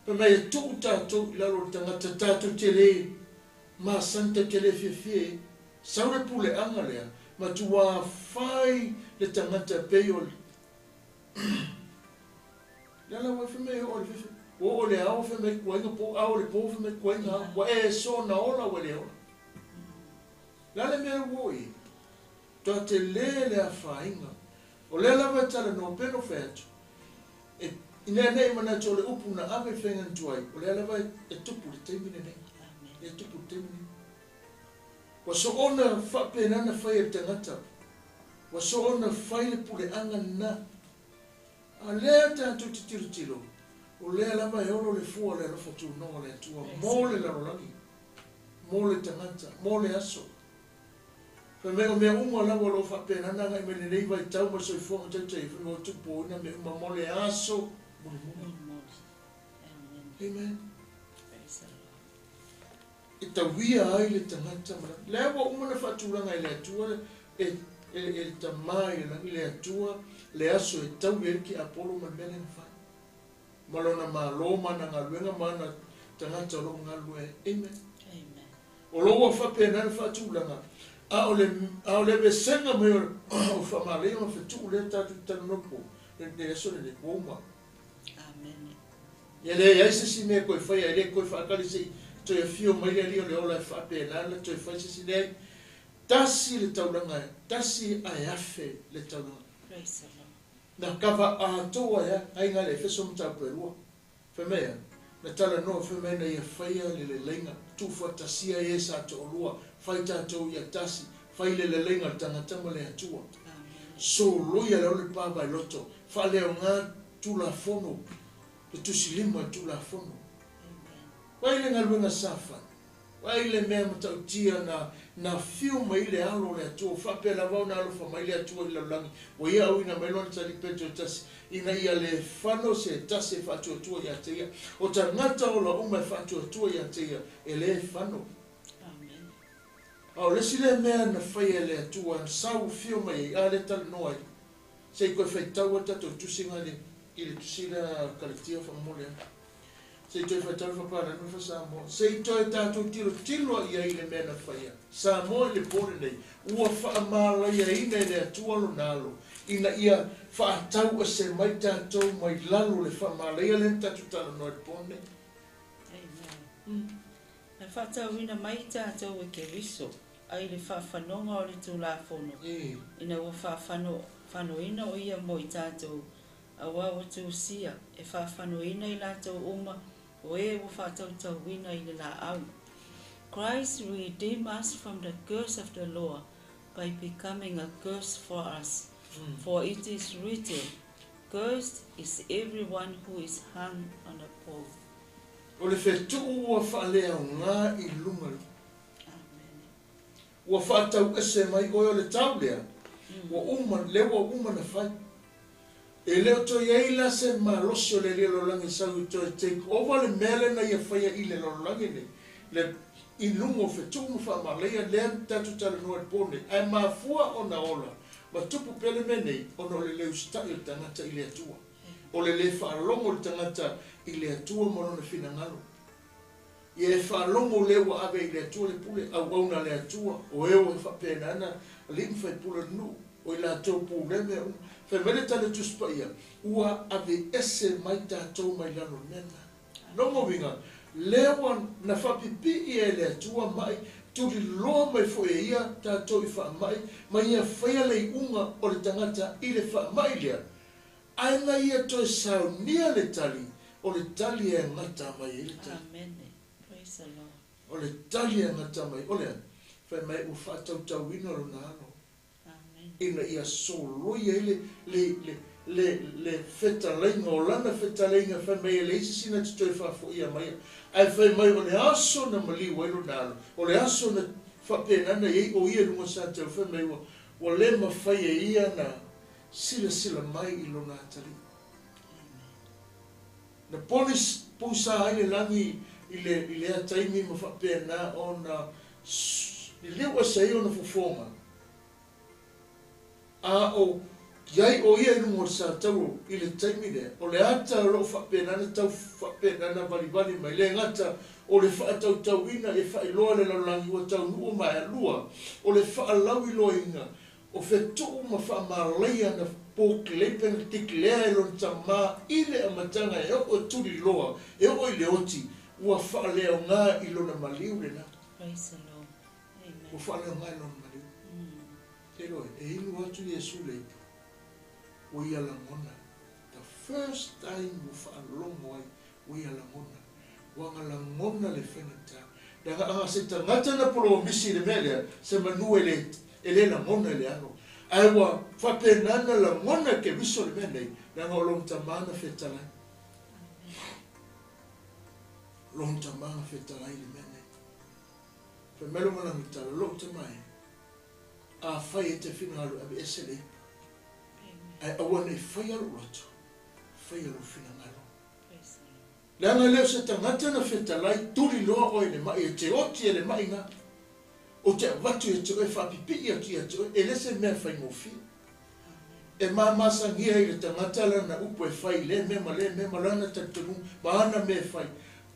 Fai mai e tuu tatou i lalo o le tagata tatou te le masani, tatou te le fiafia i ai. Sau le puleaga lea, matua fai le tagata e pei o le lea la ua fai mai e oo i le fefe. Ua oo i le ao fai mai kuaiga po, ao i le po fai mai kuaiga ao. Ua e soona ola ua le ola. O le a le mea ua oo i ai? Matua tele le afaina. O lea lava e talanoa pei ona ou fai atu, e, ina ne i manatu o le upu na ave i le faiga tuai, o lea lava e tupu i le taimi lenei. E tupu i le taimi lenei. Ua soona faapena na fai e le tagata. Ua soona fai le puleaga lena. A lea tatou te tilotilo, o lea lava e olo le fua o le alofa tunoa o le Atua mo le lalolagi, mo le tagata, mo le aso. Fai mai o mea uma lava o lo o faapena ona agai mai lenei vaitau ma le soifuaga tautai, fai mai ua tupuoina mea uma mo le aso mulimuli. Amen. E tauia ai le tagata ma lea ua uma ona faatulaga e le Atua e e e le Tama i le lagi le Atua le aso e taui ai le tiapolo ma le mea lea na fai ma lona malo ma ana galuega ma ana tagata o lo o galulue ai. Amen. Amen. O lo ua faapena le faatulaga, a o le a o le aveesega mai o faamalaia ma fetuu lea tatou te talanoa po le aso lenei ua uma. Amene. Ia leai se isi mea e toe faia, e le toe faatali se i toe afio mai le Alii o le ola e faapena ona toe fai se isi. Leai. Tasi le taulaga, tasi ae afe le taulaga. Praise the Lord. Na kava atoa e aiga le Efeso mataupu e lua. Fai mai a, na talanoa fai mai na ia faia le leleiga, tuufaatasia e sa toalua, fai tatou ia tasi, fai le leleiga o le tagata ma le Atua. Soloia le le pa vailoto, faaleaoga Tulafono, le Tusi Lima i le Tulafono. Vaai le galuega sa fai. Vaai le mea matautia na, na fiu mai le alo o le Atua, faapea lava ona alofa mai le Atua i le lalolagi, ua ia auina mai Lona Tali Peto e tasi, ina ia le fano se tasi e faatuatua ia te ia. O tagata ola uma e faatuatua ia te ia, e le fano. Amen. A o le isi lea mea na faia e le Atua, na sau fio mai ai, a lea talanoa ai. Se i toe faitau a tatou tusiga i le, i le tusi lea a Kaletia faamolemole a. Se i toe faitau le Faapalani ma Samoa. Se i toe tatou tilotilo i ai i le mea na faia. Samoa i le po lenei, ua faamalaiaina e le Atua lona alo, ina ia faatau ese mai tatou mai lalo o le faamalaia lea na tatou talanoa i le po lenei. Amen. Na faatauina mai tatou e Keriso ai le faafanoga o le Tulafono, ina ua faafanoina o ia mo i tatou, auā ua tusia e faafanoina i latou uma o e ua faatautauina i le laau. Christ redeemed us from the curse of the law by becoming a curse for us, for it is written, Cursed is everyone who is hung on a pole. O le fetuu ua faaleaoga i luga. Amene. Ua faatauese mai oe o le tau lea, ua uma, lea ua uma na fai. E le o toe i ai la se malosi o le Alii o le lalolagi e sau e toe take over le mea lea na ia faia i le lalolagi nei, le, i luga o fetuu ma faamalaia lea na tatou talanoa i le po nei. Ae mafua ona ola ma tupu pea le mea nei, ona o le le usitai o le tagata i le Atua. O le le faalogo o le tagata i le Atua ma lona finagalo. Ia e faalogo lea ua ave i le Atua le pule, auauna a le Atua, o e ua faapena na alii ma faipule o le nuu, o i latou pulea mea uma. Fai mai le Tala o Tusi Paia, ua aveese mai tatou mai lalo o le mea lena. Lona uiga, lea ua na faapipii e le Atua mai, tuliloa mai foi e ia tatou i faamai, ma ia faia le iuga o le tagata i le faamai lea, ae na ia toe saunia le tali, o le tali e gata mai ai le tali. Amene. Praise the Lord. O le tali e gata mai, o le a? Fai mai ua faatautauina lona alo. Amene. Ina ia soloi ai le, le, le, le, le fetalaiga, o lana fetalaiga, fai mai e leai se isi na te toe faafoia mai. Ae fai mai o le aso na maliu ai lona alo, o le aso na faapena na i ai o ia i luga o Sateu, fai mai ua, ua le mafai e ia na silasila mai i lona atalii. Na poni pusa ai le lagi i le i lea taimi ma faapena ona liliu ese ai ona fofoga, a o i ai o ia i luga o le satauro i le taimi lea, o le ata o lo o faapena ona tau faapena ona valivali mai, le gata o le faatautauina e faailoa le lalolagi ua taunuu ma e alua, o le faalauiloaina. O fetuʻu ma faamalaia na pōkelepa na tiklea e lona tamā i le amataga e oo e tuliloa, e oo i le oti, ua faaleaoga i lona maliu lenā. Praise the Lord. Amen. Ua faaleaoga i lona maliu. Te iloa e, e inu atu Iesu le ipu, ua ia lagona. The first time ua faalogo ai, ua ia lagona. Ua aga lagona le faigata. Leaga aga se tagata na polomisi i le mea lea, se manu e le, e le lagona i le alo. Ae ua faapena na lagona e Keriso le mea nei, leaga o lona Tama na fetalai. Lona Tama na fetalai i le mea nei. Fai mai lona lagitala, Lou Tama e, afai e te finagalo e aveese le ipu, ae aua ne i faia lou loto, faia lou finagalo. Leaga e le o se tagata na fetalai tuli loa oe i le maʻi e te oti e le maʻi na. Ou te avatu ia te oe faapipii atu ia te oe, e le se mea faigofie. E mamasagia i le tagata lana upu e fai i lea mea ma lea mea ma lana talitonuga ma ana mea e fai,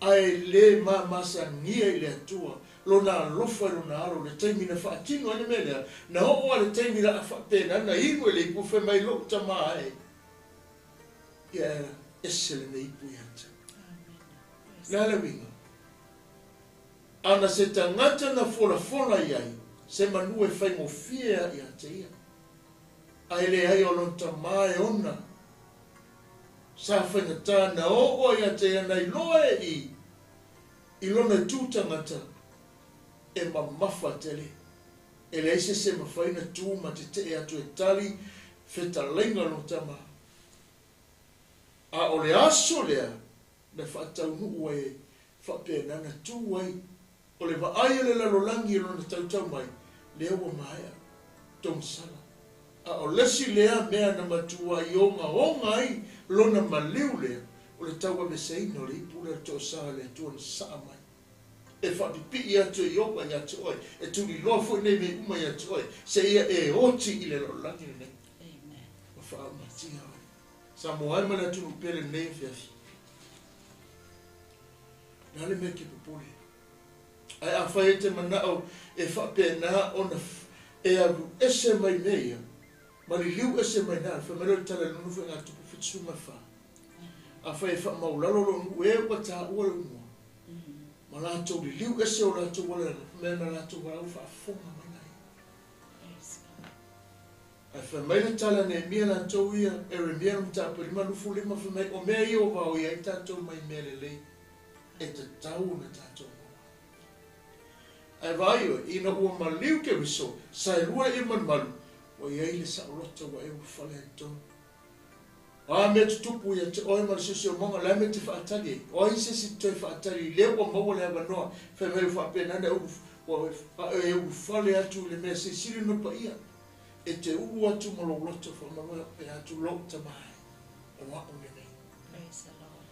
ae le mamasagia i le Atua lona alofa i lona alo i le taimi na faatino ai le mea lea, na oo lava i le taimi la a faapena na inu e le ipu fai mai lou tama e. Ia ese lenei ipu ia te au. Le a le uiga? Ana se tagata na folafola i ai se manu e faigofie a ia te ia. A e leai o lona tama e ona sa faigata na oo a ia te ia na iloa e i i lona itu tagata e mamafa tele. E leai se se mafai na tu ma tetee atu e tali fetalaiga lona tama. A o le aso lea na faataunuu ai e faapena na tu ai o le vaai a le lalolagi i lona tautau mai, lea ua maea togisala. A o le isi lea mea na matua i ogaoga ai lona maliu lea, o le tauaveseina o le ipu lea o le toasa a le Atua na saa mai. E faapipii atu e Ioba ia te oe, e tuliloa foi nei mea uma ia te oe, seia e oti i le lalolagi lenei. Ua faaaumatia oe. Samoa ai ma le atunuu pele lenei afiafi. O le a le mea e te popole? Ae afai e te manao e faapena ona e alu ese mai mea ia, ma liliu ese mai na, fai mai lea o le tala i le nonofo i ngā tupu 74. Afai e faamaulalo lou nuu e ua taua lou igoa, ma latou liliu ese o latou ala, mea na latou valaau faafofoga mai laia. Ae fai mai le tala a Neemia latou ia, Eremia le mataupu e 55, fai mai, O mea ia ua vaoia ai tatou mai mea lelei, e tatau ona tatou maua ai. Ae vaai oe, ina ua maliu Keriso, saelua ia malumalu, ua i ai le saoloto ua e ulufale ai i totonu. O a mea tutupu ia te oe ma le siosiomaga, o le a mea e te faatali ai? O ai se isi toe faatali i lea ua maua le avanoa, fai mai ua faapena ona e ulufale atu i le mea silisili ona paia? E te ulu atu ma lou loto faamaloe e atu lou tama ai, o a'u lenei. Praise the Lord.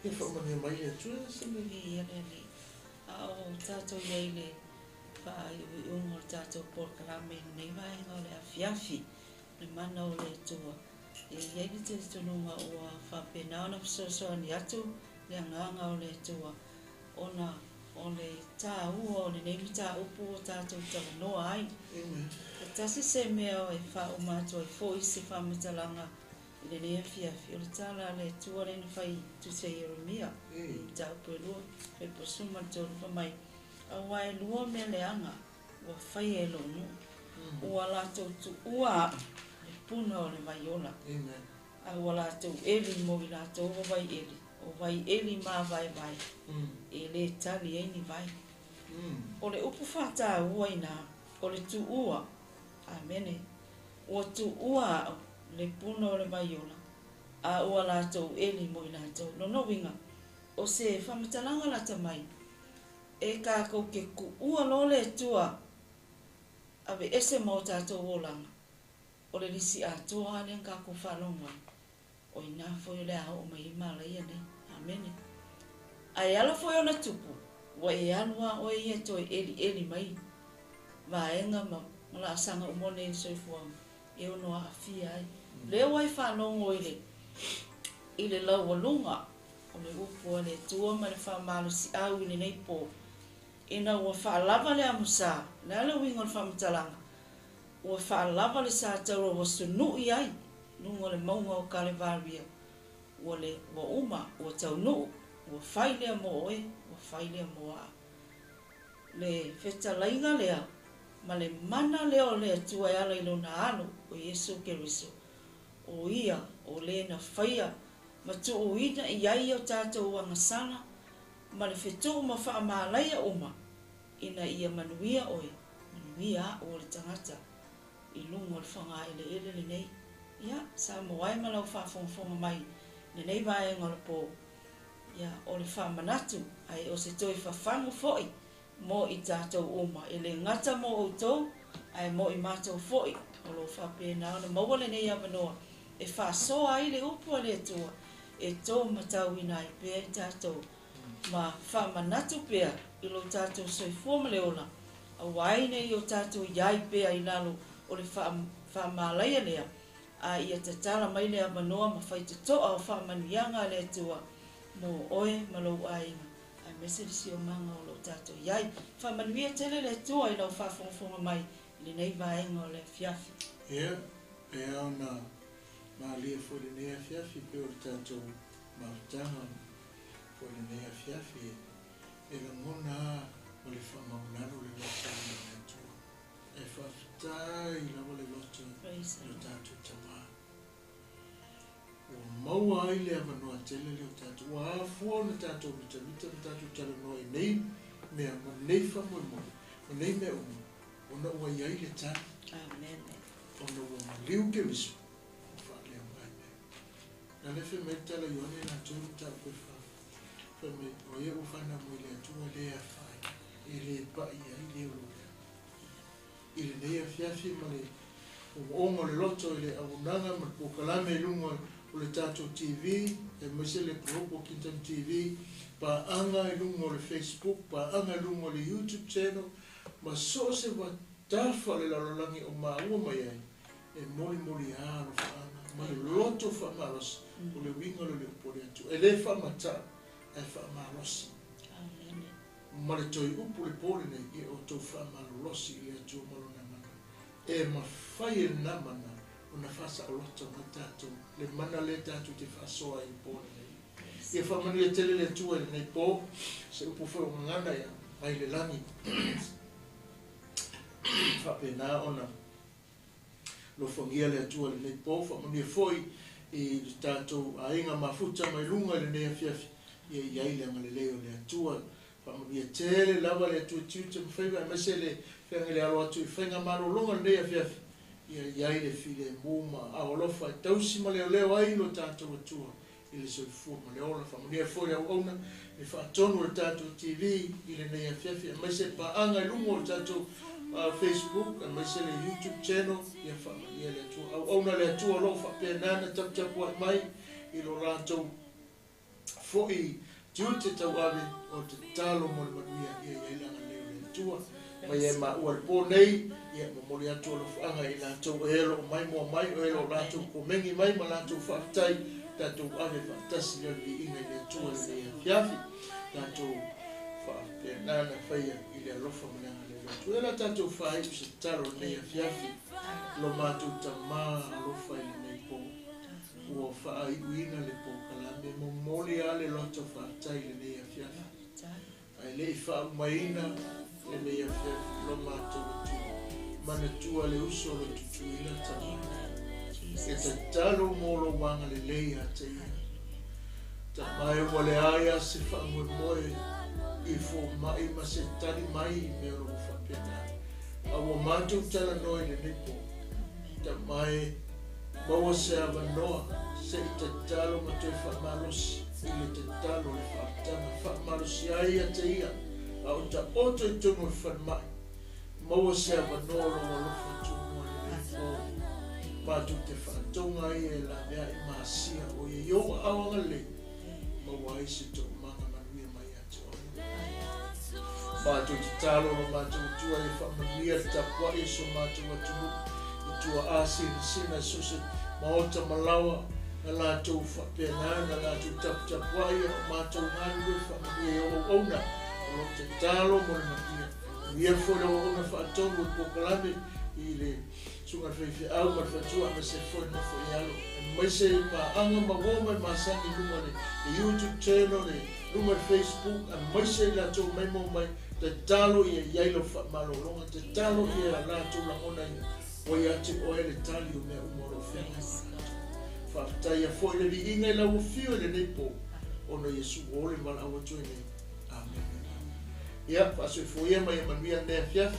Ia faamanuia mai le Atua se mea. Viia le Alii. A o tatou i ai i le faaiuiuga o le tatou polokalame i lenei vaega o le afiafi, le mana o le Atua, e i ai le talitonuga ua faapena ona fesoasoani atu le Agaga o le Atua ona o le taua o lenei mataupu ua tatou talanoa ai. E tasi se mea e faauma atu ai foi se faamatalaga i lenei afiafi, o le tala a le Atua lea na fai i Tusi a Ieremia i mataupu e lua, fuaiupu 13, fai mai, Aua e lua mea leaga ua faia e lou nuu, ua latou tuua aʻu le puna o le vai ola, a ua latou ʻeli mo i latou o vai ʻeli, o vai ʻeli māvaevae, e lē tali ai ni vai. O le upu faataua inā, o le tuua. Āmene. Ua tuua aʻu le puna o le vai ola, a ua latou ʻeli mo i latou. Lona uiga, o se faamatalaga lata mai, e kākou ke kuʻua loa le Atua aveese ma o tatou olaga, o le lisi atoa lava lea na kākou faalogo ai, o inā foi o le a oo mai ai malaia nei. Amene. A e ala foi ona tupu, ua e alu lava oe ia e toe ʻeliʻeli mai vaega ma laasaga uma o nei le soifuaga e ono aafia ai. Lea ua e faalogo i le i le laualuga o le upu a le Atua ma le faamalosiau i lenei pō, ina ua faalava le amusa, o le a le uiga o le faamatalaga? Ua faalava le sataua ua sunu'i ai luga o le mauga o Kalevaria, ua le ua uma, ua taunuu, ua fai lea mo oe, ua fai lea mo a'u. Le fetalaiga lea ma le mana lea o le Atua e ala i Lona Alo, o Iesu Keriso, o Ia o le na faia ma tuuina i ai o tatou agasala ma le fetuu ma faamalaia uma, ina ia manuia oe, manuia a'u o le tagata i luga o le fagaeleele lenei. Ia, Samoa e ma lau faafogafoga mai i lenei vaega o le po, ia, o le faamanatu, ae o se toe fafagu foi mo i tatou uma, e le gata mo outou, ae mo i matou foi, o lo o faapena ona maua lenei avanoa e faasoa ai le upu a le Atua e to matauina ai pea i tatou ma faamanatu pea i lo tatou soifua ma le ola, aua ai ne i o tatou i ai pea i lalo o le faamalaia lea, a ia tatala mai le avanoa ma faitotoa o faamanuiaga a le Atua mo oe ma lou aiga, aemaise le siomaga o lo o tatou i ai. Faamanuia tele le Atua i lau faafogafoga mai i lenei vaega o le afiafi. Ia, e ao ona malie foi lenei afiafi pei o le tatou mafutaga foi lenei afiafi e lagona lava ma le faamaualalo le loto i le Atua. E faafetai lava le loto i lo tatou Tama. Ua maua ai le avanoa tele lea o tatou. Ua afua ona tatou mitamita ma tatou talanoa i nei mea ma nei faamoemoe ma nei mea uma, ona ua i ai le tali. Amen. Ona ua maliu Keriso, ua faaleo mai mea. Na le fai mai le tala Ioane latou le mataupu e fa. Fai mai, o ia ua fanau mai le Atua le afaina, e le pai ai le o lo lea. I lenei afiafi ma le omooga o le loto i le auaunaga ma le polokalame i luga o le tatou TV, aemaise le Global Kingdom TV, paaga i luga o le Facebook, paaga i luga o le YouTube channel, ma so o se tafa o le lalolagi o maua mai ai, e molimoli lava alofaaga ma le loto faamalosi, o le uiga o le upu o le Atua. E le faamatau, ae faamalosi. Ma le toe upu le po lenei, ia outou faamalolosi i le Atua ma lona mana. E mafai e lena mana ona faasaoloto mai tatou, le mana lea tatou te faasoa ai i le po lenei. Ia faamanuia tele le Atua i lenei po, se upu foi o gagana ia mai le lagi. Faapena ona lofagia le Atua i lenei po, faamanuia foi i le tatou aiga mafuta mai luga i lenei afiafi, ia i ai le agalelei o le Atua. Faamanuia tele lava le Atua i tiute ma faiva, aemaise le feagai le alo atu i faiga malologa lenei afiafi, ia i ai le filemu ma aao alofa e tausi ma leoleo ai lo tatou Atua i le soifua ma le ola. Faamanuia foi le auauna le faatonu o le tatou TV i lenei afiafi, aemaise paaga i luga o le tatou Facebook, aemaise le YouTube channel, ia faamanuia le Atua. Auauna le Atua o lo o faapena na taputapuai mai i lo latou foi tiute tauave o le tatalo mo le manuia, ia i ai le agalelei o le Atua. Mai e maua le po nei, ia momoli atu alofaga i latou e lo o mai moa mai, o e lo o latou komegi mai ma latou faafetai, tatou ave faatasi lea o le viiga i le Atua i lenei afiafi. Tatou faapena na faia i le alofa ma le agalelei o le Atua. E la tatou faaiu se tatalo lenei afiafi, lo matou Tamā alofa i lenei po. Ua faaiuina le polokalame, momoli lava le loto faafetai i lenei afiafi. Ae le i faaumaina lenei afiafi, lo matou Atua, manatua le uso o lo tutuila Tamā. E tatalo mo lou agalelei ia te ia. Tamā e ua leai a se faamoemoe i fomai ma se tali mai i mea o lo o faapena. A ua matou talanoa i lenei po, Tamā e maua se avanoa se i tatalo ma toe faamalosi i le tatalo o le faafetaga. Faamalosi ai ia te ia, a o taoto i totonu o le falemai, maua se avanoa o lou alofa tumua i lenei po. Matou te faatoga ai e laveai masia o ia i ou aao agalelei, maua ai se toomaga manuia mai ia te oe. Matou tatalo lo matou Atua ia faamanuia le tapuai o so matou atunuu i tuaa sinasina so o se maota ma laoa na latou faapena na latou taputapuai a o matou galulue faamanuia i ou auauna o lo o tatalo mo le manuia. Manuia foi le auauna faatonu o le polokalame i le susuga i le faifeau ma le faletua aemaise foi le nofo i alo aemaise paaga ma uo ma e masani i luga o le YouTube channel le luga o le Facebook aemaise i latou mai mo mai tatalo ia i ai lau faamalologa tatalo ia latou lagonaina ua ia te oe le tali o mea uma o lo o feagai ma latou. Faafetaia foi le viiga i lau afio i lenei po ona o Iesu ua ole ma valaau atu ai nei. Amene. Ia, faasoifua ia ma ia manuia lenei afiafi.